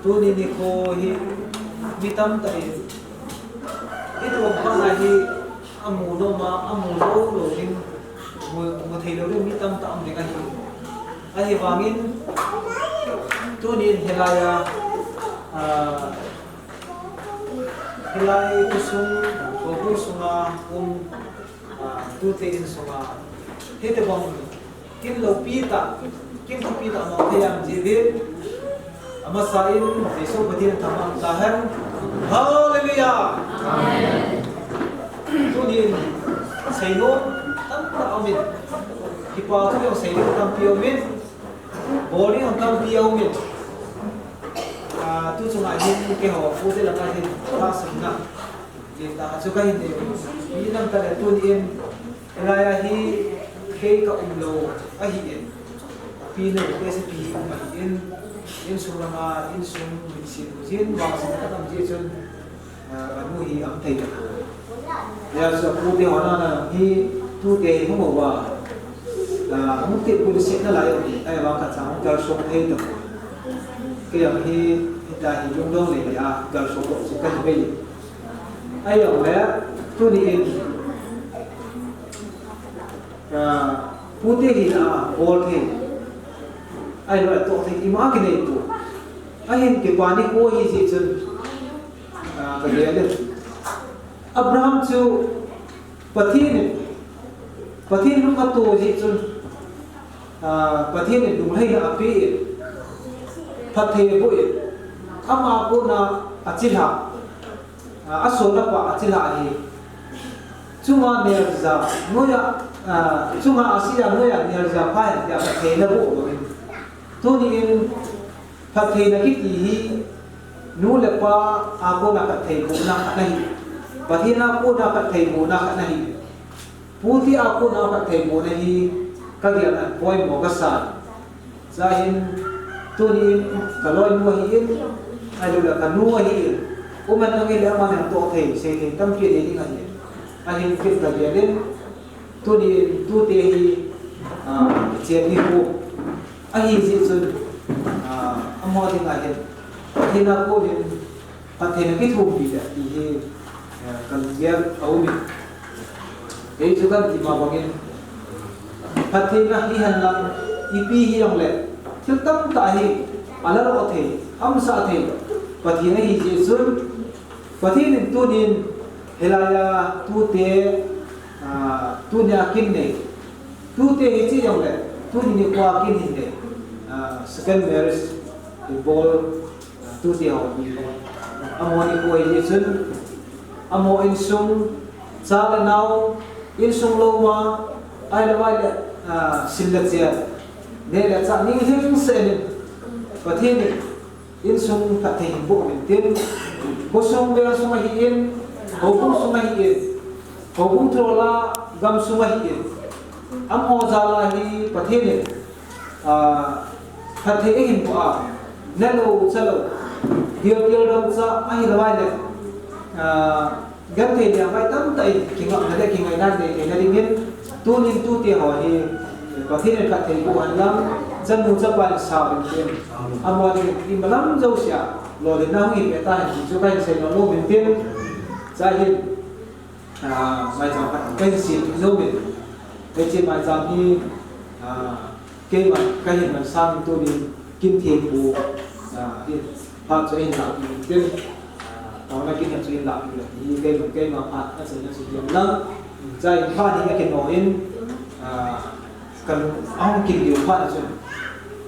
Tuni nikho hi mi tamtah in, i tuam pa hi amu nom a, amu lou lou ding, mu, mu thei lou ding mi tamtah um ding ahi. Ahivangin, tuni in hilai a, ah, hilai khosung, khosung sunga um, ah, tute insunga, hitobang kin loupi tah, kin thupi tah mong thei ham ti ding. Amasa in, Jesu Pathen thangvah tahen. Hallelujah! Amen. Tuni in, seinom tamtah aumin. Kipa thu jong seinom tampi aumin. Bol ding jong tampi aumin. Ah, tu chunga hin keiho, pute langa hin, tahsanna. Len tah chu kahin nei. Mi tamtah le tuni in, hilai a hi kei ka um lou ahin. Pi nu, kei sepi hi um ahin. Insung langa, insung, min sin, jin, vang sin, ka tam ji chun, ah, ka nu hi um thei tapoi. Hijeh chun pute ho nana hi, tute hi hung uva. Ah, hung tepna lai u hi, ahivang khat cha hung kalsong thei tapoi. Kei jong hi, hitia hi lungdong lei lei a, kalsong lou chu kahi ve. Ahijongle, tuni in, ah, Pute hina a bol thei, ahilou le toh thei ima kinei poi. Ahin kipa nikho ahi jeh chun, ah, ka gel in. Abraham chu Pathen in, Pathen in ato jeh chun, ah, Pathen in lunglhaina ape in, phatthei aboh in, ama kona achilhah, ah, asolna pa achilhah ahi. Chunga nelja, noiya, ah, chunga aseija, noiya nelja pha hen tia phattheina aboh bangin. Tuni in phattheina kiti hi nu le pa a kona phatthei bohna khat ahi. Pathen a kona phatthei bohna khat ahi. Pute a kona phatthei bohna hi ka gel a poimo kasa. Chuin tuni in ka loinu ahin, ahilou le ka nu ahin, um hen lang hile aman jong toh thei, sei thei tampi nei ding ahi. Ahin ken ka gel in, tuni in tute hi, ah, kichen nikho ahi jeh chun, ah, amaho dinga hin, Pathen a konin, Pathen a kithumpi le ti hi, eh, ka lunggel a um in. Kei chu kan ti ma bangin, Pathen a hihen lang, ipi hijongle, thil tamtah hi, ala lo thei, hamsah thei, Pathen ahi jeh chun, Pathen in tunin, hilai a tute, ah, tunia kin nei, tute hiche jongle, tuni nikhoa kin hin nei, ah, second marriage, ibol, Tute ho hi, amaho nikho hi chun, amaho insung, cha le nao, insung loma, ahilou le, ah, sil le chen, neh le chah, ning hing sel in, Pathen in insung phatthei hin boh uvin tin, khosung veng sung ahin, houbung sung ahin, houbung thol a gam sung ahin, amaho jal a hi Pathen in, ah, phatthei eihin boh a, nelou chalou, gilkel dam cha ahilou le, ah, genthei le vai tamtah in kingapna le kingaina nei theina dingin, tunin tute ho hi Pathen in phatthei boh hen lang, chanu chapa in sau uvin tin, amaho dingin imalam jousea lolhinna hung hin pe tahen ti chu kahin seinom uvin tin, chuin, ah, maicham khat kahin sem nom in, hiche maicham hi, ah, keiman kahin man sangin tunin kin thempu, ah, hi phat chu eihin lahpeh uvin tin, ah, taona kin chu eihin lahpeh uvin ti hi keiman keima phat achaina chu hihen lang, chuin phat hi akino in, ah, kalung ahung kin diu phat a chun,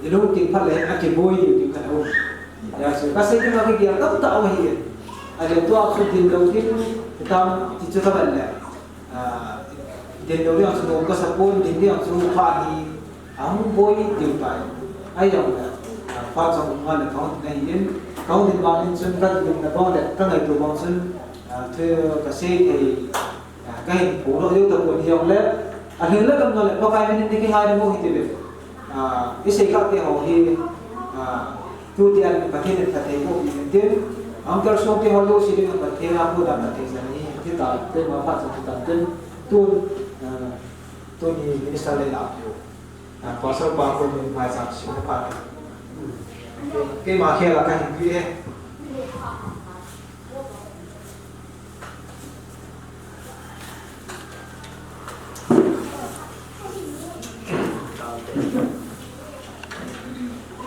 ilungthim phat le akiboi diu ti khat aum. Hijeh chun kasei dinga kigel tamtah aum ahi. Ahile tua chu dinlou ding hitam ti chu kavet le, ah, dinlou ding a chu nom kasa pon, ding ding a chu phat hi ahung boi diu tai. Ahijongle, ah, phat chang um ngal le kahung din ahin, kahung din bang in chun kadinna bang le kangaito bang chun, ah, thu kasei thei, ah, kahin phongdoh diu tapon hijongle, alhing le gam ngal le Pakai min in kingai ding u hite ve. Ah, isei khah te ho hi, ah, tutian Pathen in phatthei boh uvin tin, Uncle Song te ho jouse dinga Pathen a kona phatthei jan ahi, hita, keima phat chang hitan tin, tun, ah, tuni minister le lah peh u. Ah, Pastor pa konin maicham sung phat. Keima khel a kahin pe e.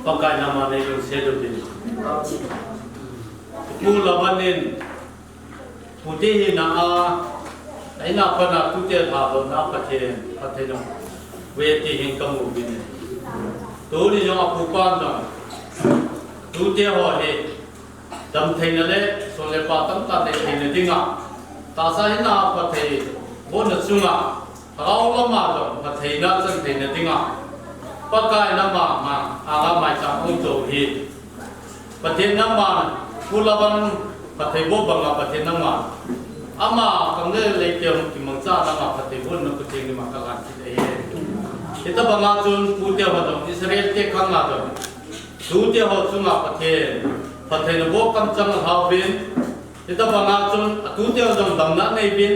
Pakai nama neilungset uvin. Pu Laban in, pute hina a, ahin a pat a tute lhadohna Pathen, Pathen in ve ti hin kamu uvin. Tuni jong apu pan jong, tute ho hi, damtheina le, son le pai tamtah nei theina dinga, tahsa hina phatthei bohna chunga, lhagao lama jong phattheina chan theina dinga, Pakai nama, ma, anga maicham hung to hi. Pathen nama, Pu Laban phatthei boh banga Pathen nama, ama kam le lei te hung kimangcha nama phatthei bohna Pathen nama kalan kit ahi. Hitabanga chun pute ho jong Israel te khang a jong, tute ho chunga Pathen phattheina boh kamchang alha uvin, hitabanga chun atute ho jong damna anei uvin,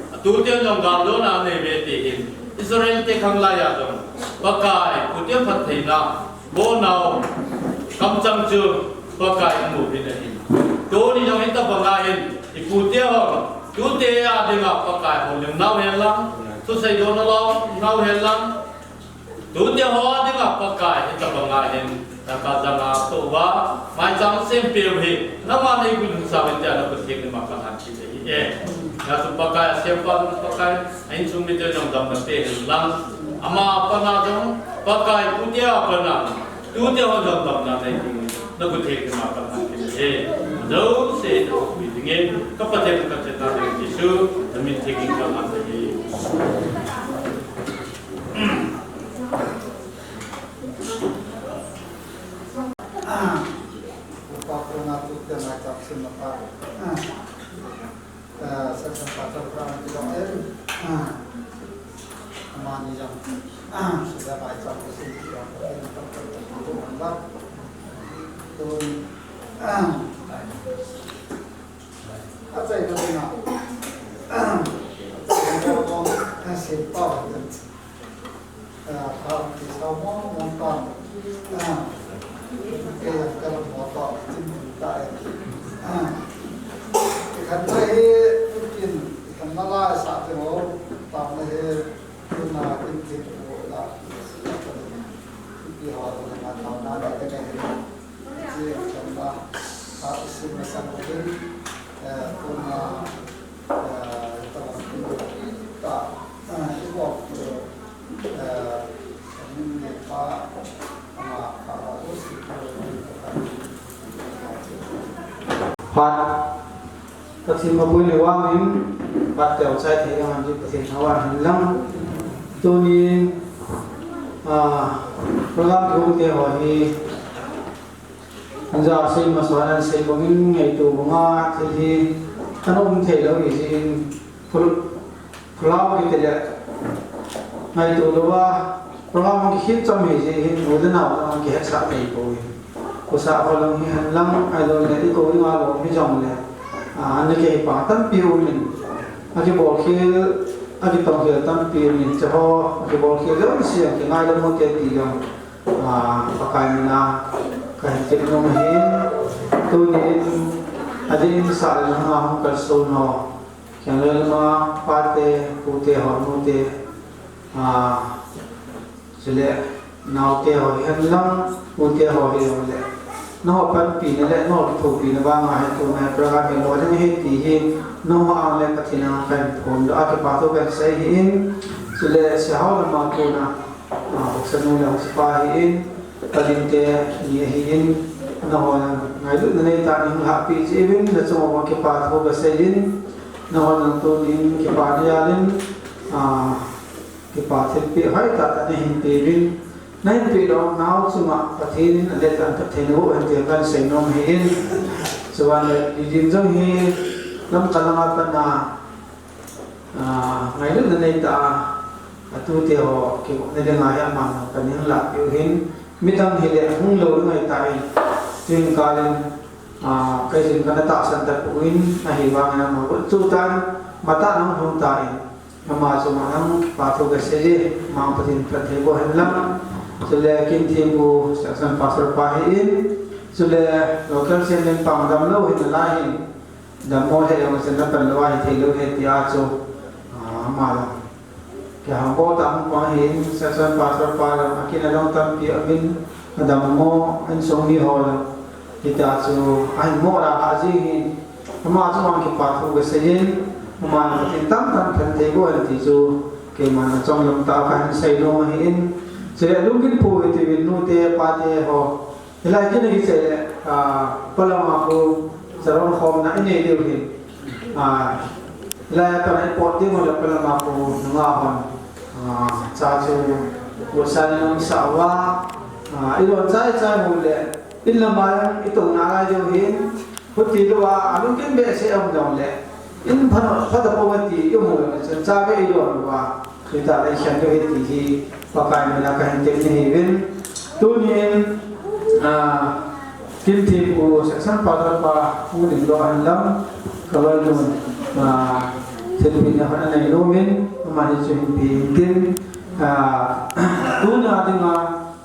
atute ho jong galjona anei uve ti hin, Israel te khang laiya jong Pakai pute phattheina bohnau kamchang chu Pakai amu uvin ahi. Tuni jong hitabanga hin ipute ho, tute a dinga Pakai houlimnau hen lang, thusei dohna lou nau hen lang, Tute ho dinga Pakai hitabanga hin, naka janga touva, maicham sempeu hi, nangma neigu lhung sauvin tia nakhut theng nima kahin thum ahi e. Hijeh chun Pakai asempa jong Pakai, a insung mite jong damna pe hen lang, ama a pat a jong, Pakai tute a pat a, tute ho jong damna nei ding, nakhut theng nima kahin thum ahi. Jouse nakhut theng dingin, ka Pathen ka Chapa Jesu, namin theng in kahin thum ahi. Upa kona tute maicham simna pa. Ah, section pastor pa ang kilong em. Ah, amani jong. Ah, sila maicham sim kilong em. Tun, ah, achai na na. Ah, achai na na. Ah, simpa. Ah, pha ti sao mong mong pa. Ah, kei a ka lam mo to, tin tin ta e. Ah, ikhat na hi, tin, ikhat na la sa te mo, tam na hi, tuna tin tin ko la, ti ho na na na na na na. Chi chang ba, a, isi masang ko din, eh, tuna, eh, tawang ko ta, eh, i ko, eh, min ni pa, ama, pa, pa, ko si ko. Phat. Pathen mabui ni vangin, phat teo chai thei ding ahi Pathen thangvah in lang. Tuni, ah, program kium te ho hi, anja sei masa nan sei bangin ngaito banga thil hi, ana um thei lou hi jin, phul-, Program kiti le, ngaito louva, program kikhin chom hi jeh hin, u le nao jong kihetsah thei poi. Khosah ho jong hi hen lang, ahilou le, i kou dinga lom hi jong le, a, ana kihei pa tampi um in, a kibol khel, a kitong khel tampi um in, cheho, a kibol khel jong si a kingai le mo te ti jong, a, Pakai mina, kahin tep nom ahin, tunin, adeh in sa le hung kalson ho, Keng le lama pate, pute ho, nute, a, chule, naote ho, hi hen lang, pute ho, hi jong le. Nangho panpina le, nangho kithopina vanga hi, tuna hi program hi lolhing ahi ti hi, nangho ang le Pathen a kahin phongdoh a, kipa thu kahin sei ahin, chule, sehao lama tuna, a, haosa nu le haosa pa ahin, Kalinte ni ahin, nangho ngailutna neitah in hung lhahpeh jeh uvin, nachung uva kipa thu kasei in, nangho jong tunin kipa neijal in, a, kipa thilpeh hoitah tah nahin pe uvin, nahin peh lou nau chunga Pathen in alet a phatthei naboh hen ti kahin sei nom ahin, chuban le, Lidim jong hi, Lamka langa pat a, A, ngailutna neitah a, atute ho, kivopna dinga hi aman jong kahin lahpeh u ahin, midang hile hung lou ngai tan, tuin kal in, a, kei jong kana tahsan tapon, ahivangin ama got chu tan, matah a hung lhung tan, ama chunga jong kipa thu kasei e, ama Pathen phatthei boh hen lang, chule Kinthempu section pastor pa ahin, chule local chairman pa damlou ahin alai in, Dammo lheh jong chun napan lou ahi thei lou ahi tia chu, a, ama jong. Kihambol tah a hung pang ahin, section pastor pa jong, akin along tampi amin, adammo, insung mi ho jong. Hitia chu, ahin mo lhah jing ahin, ama chunga kipa thu kasei in, ama jong Pathen tamtah in phatthei boh hen ti chu, keiman achom lam tah a kahin sei nom ahin. Chule lunggil phu hitiuvin nute, pate ho. Hilai kin a kichai le, a, palama pu charon khomna inei diu hin. A, hilai a kana ipot ding le palama pu nunga hon. A, cha chu, pu sa ni nung sa uva. A, ilon chai chai mu le, in lama jong itouna lai diu hin. Huti louva, alungkim behseh a um jong le, in phat, phat a pom ati, i um u jong le, chun cha ve i don uva, chuti le i khen diu ahi ti hi, Pakai mina kahin tep nahi uvin. Tunin, a, Kinthempu section pastor pa, Pu Dingdoh ahin lang, ka val nun, a, thilpeh na hon anei nom in, amani chu hin pe intin, a, tuna dinga,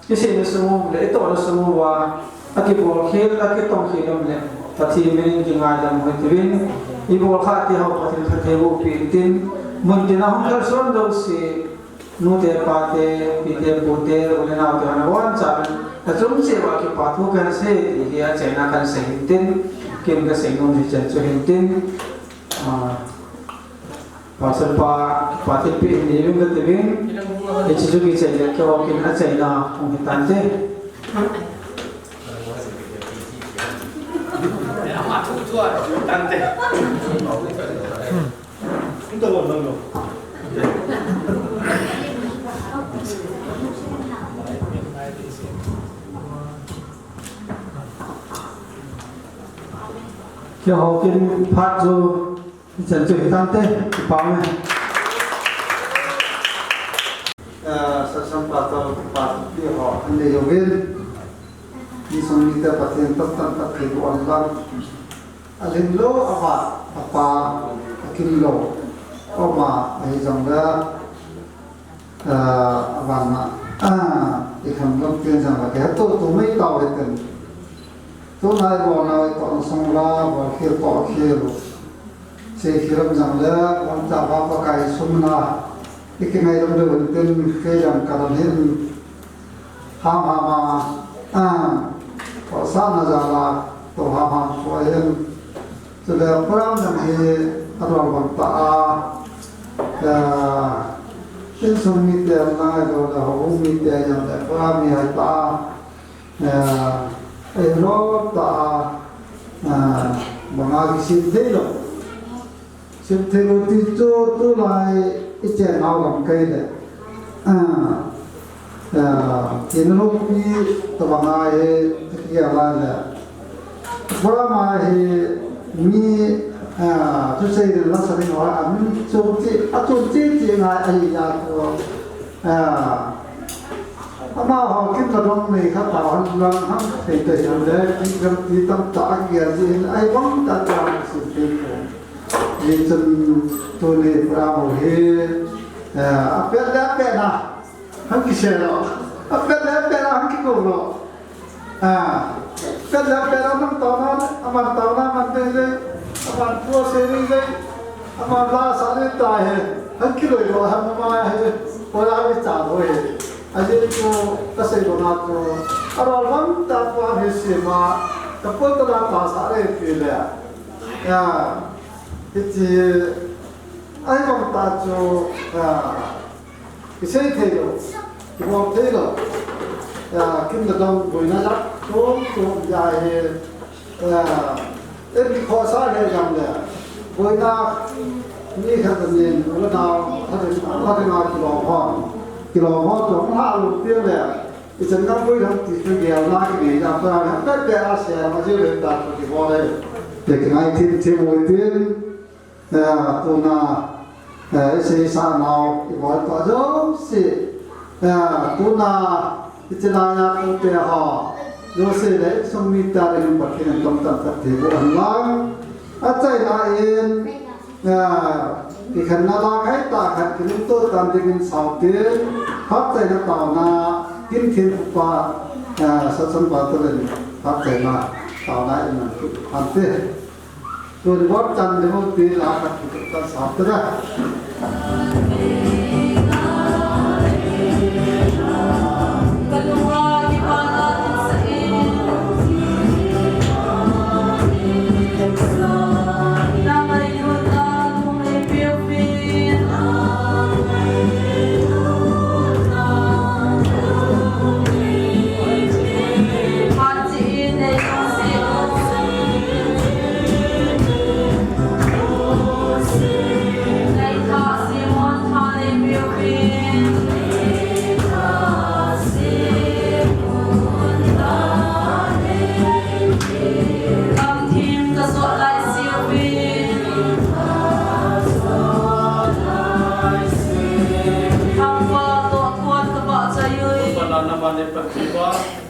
Kisei na sung u le, itoh na sung uva, akibol khel, akitong khel um le, Pathen min in kingaidam u hitiuvin, ibol khah ti ho Pathen phatthei boh peh intin, mun tina hung kalson jouse, Nute, pate, pite, pute, u le naote, hon abonchauvin, achom cheh uva kipa thu kahin sei, ti hi achaina kahin sei hintin, ken kasei nom hi chen chu hintin, ah, Pastor pa, kipa thilpeh hin nei uvin kati uvin, hiche chu kichai le keiho kin achaina hung hitante. Keiho kin phat chu hichan chu hitante, kipa ume. Eh, satsang pastor, pastor pi ho, an nei uvin. Insung mite Pathen tamtah in phatthei boh hen lang. Alhin lou, ama, apa, akin lou, ama, ahi jongle, ah, avan a, ah, ikhanglam pen jongle, kei hatoh tou mai tau hitin. Tuna ibol nau itoh na sung la, bol khel toh khel. Sei khel lam jongle, bol cha ba Pakai sum na, ikingai lam deu hitin, kei jong kadam hin. Ham ham a, ah, khohsahna jal a, tou ham ham chu ahin. Chule program jong hi adol bang ta a, ah, insung mite jong le, houbung mite jong le, program hi hai ta a, ah, ahi lou ta a, ah, banga kisem thei lou. Sem thei lou ti chu tulai i chen nau lamkai le. Ah, ah, kin lou pi tabang ahi, kia lai le. Program ahi mi, ah, thusei le la sa ding ho, a min chu ti, a chu ti ti ngai ahi ya ko. Ah, amaho kin la dong nei kha ta han lang han thei te hiam le, ki gam ti tamtah a kia ji in ai bang ta ta si ti ko. Hichun tuni program hi, eh, apet le apet na, hung kisei lou. Apet le apet na, hung kikou lou. Ah, apet le apet na, aman taona, aman taona man ding ding, aman pu sei ding ding, aman la sa ding tai hi, hung kiloi lou, hung ma hi, program hi cha lou hi. Ajeh chu, kasei banga chu, arol bang ta program hi sema, kapu ta la ta sa le pi le. Ah, hiche, ahi bang ta chu, ah, kisei thei lou, kibol thei lou. Ah, kin le dong boina jat chom chom ja hi, ah, en khohsah le jam le. Boina ni khat nin, u le nao, khat nin, khat nin a kilom ho. Kilom ho chu, ha lu pi le. Ichan gam boi ham ti chu gel na kinei na pa, ham pet pet a sia ma ji le ta chu kibol le. Te kingai thim thim u tin, eh, tuna, eh, isei sa nau, ibol to jouse, eh, tuna, ichilai a tute ho, jouse le, isung mite dingin Pathen in tamtah in phatthei boh hen lang. Achaina in, Ah, kikhenna la khai ta khat kilungto tan dingin sau tin, phatchaina taona, kin khin upa, ah, satsang pa toh le phatchaina taona in nang kit phan te. Tun bol chan ding u ti la khat kit tan sau te da.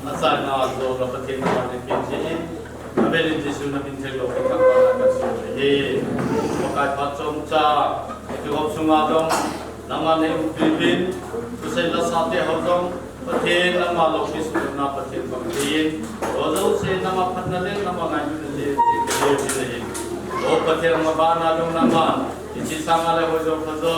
Achaina a jo la Pathen na mani pin ji in, avel in Jesu na min theng lou ka thangvah na ka su hi. Pakai phat chomcha, kihop sunga jong, nangman nei umpi uvin, thusei la sate ho jong, Pathen nangma loupi sukna Pathen bang tin, o jouse nangma phatna le, nangma ngailutna le, ti ka le ti le hin. O Pathen nangma bana jong nangman, Hiche sanga le hoi jo pha jo,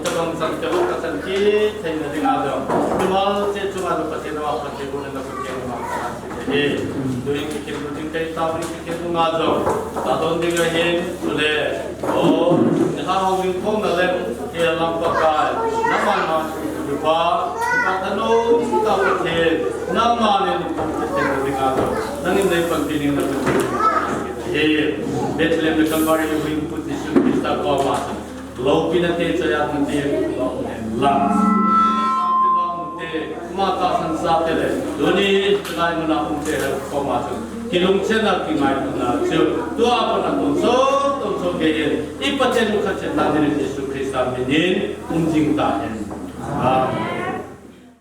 Tabang sang te ka san ki thei na ding a jong. Tumal che chunga jong Pathen a Pathen bu na ku ke ma ka si te. Tuin ki ke bu ding kai ta bu ki ke bu nga jong. Ta don ding a hin tu le. O, ni ha hong ding khong na le. Ke lam pa kai. Na man ma. Ba, ka ta no, ka Pathen. Na man ni ka Pathen ding a jong. Nangin nei pan pi ding na ku. He, Bethlehem le Calvary le wing put Jesu Christa ko ma. Loupina te chaya te lo hen la. Te ma ta san sa te le. Tuni lai muna um te ko ma chu. Kilungchenna kingaina chu. Tua pa na tun so, tun so ke yen. I Pathen u khat chen na ni Jesu Christa minin um jing ta hen. Amen.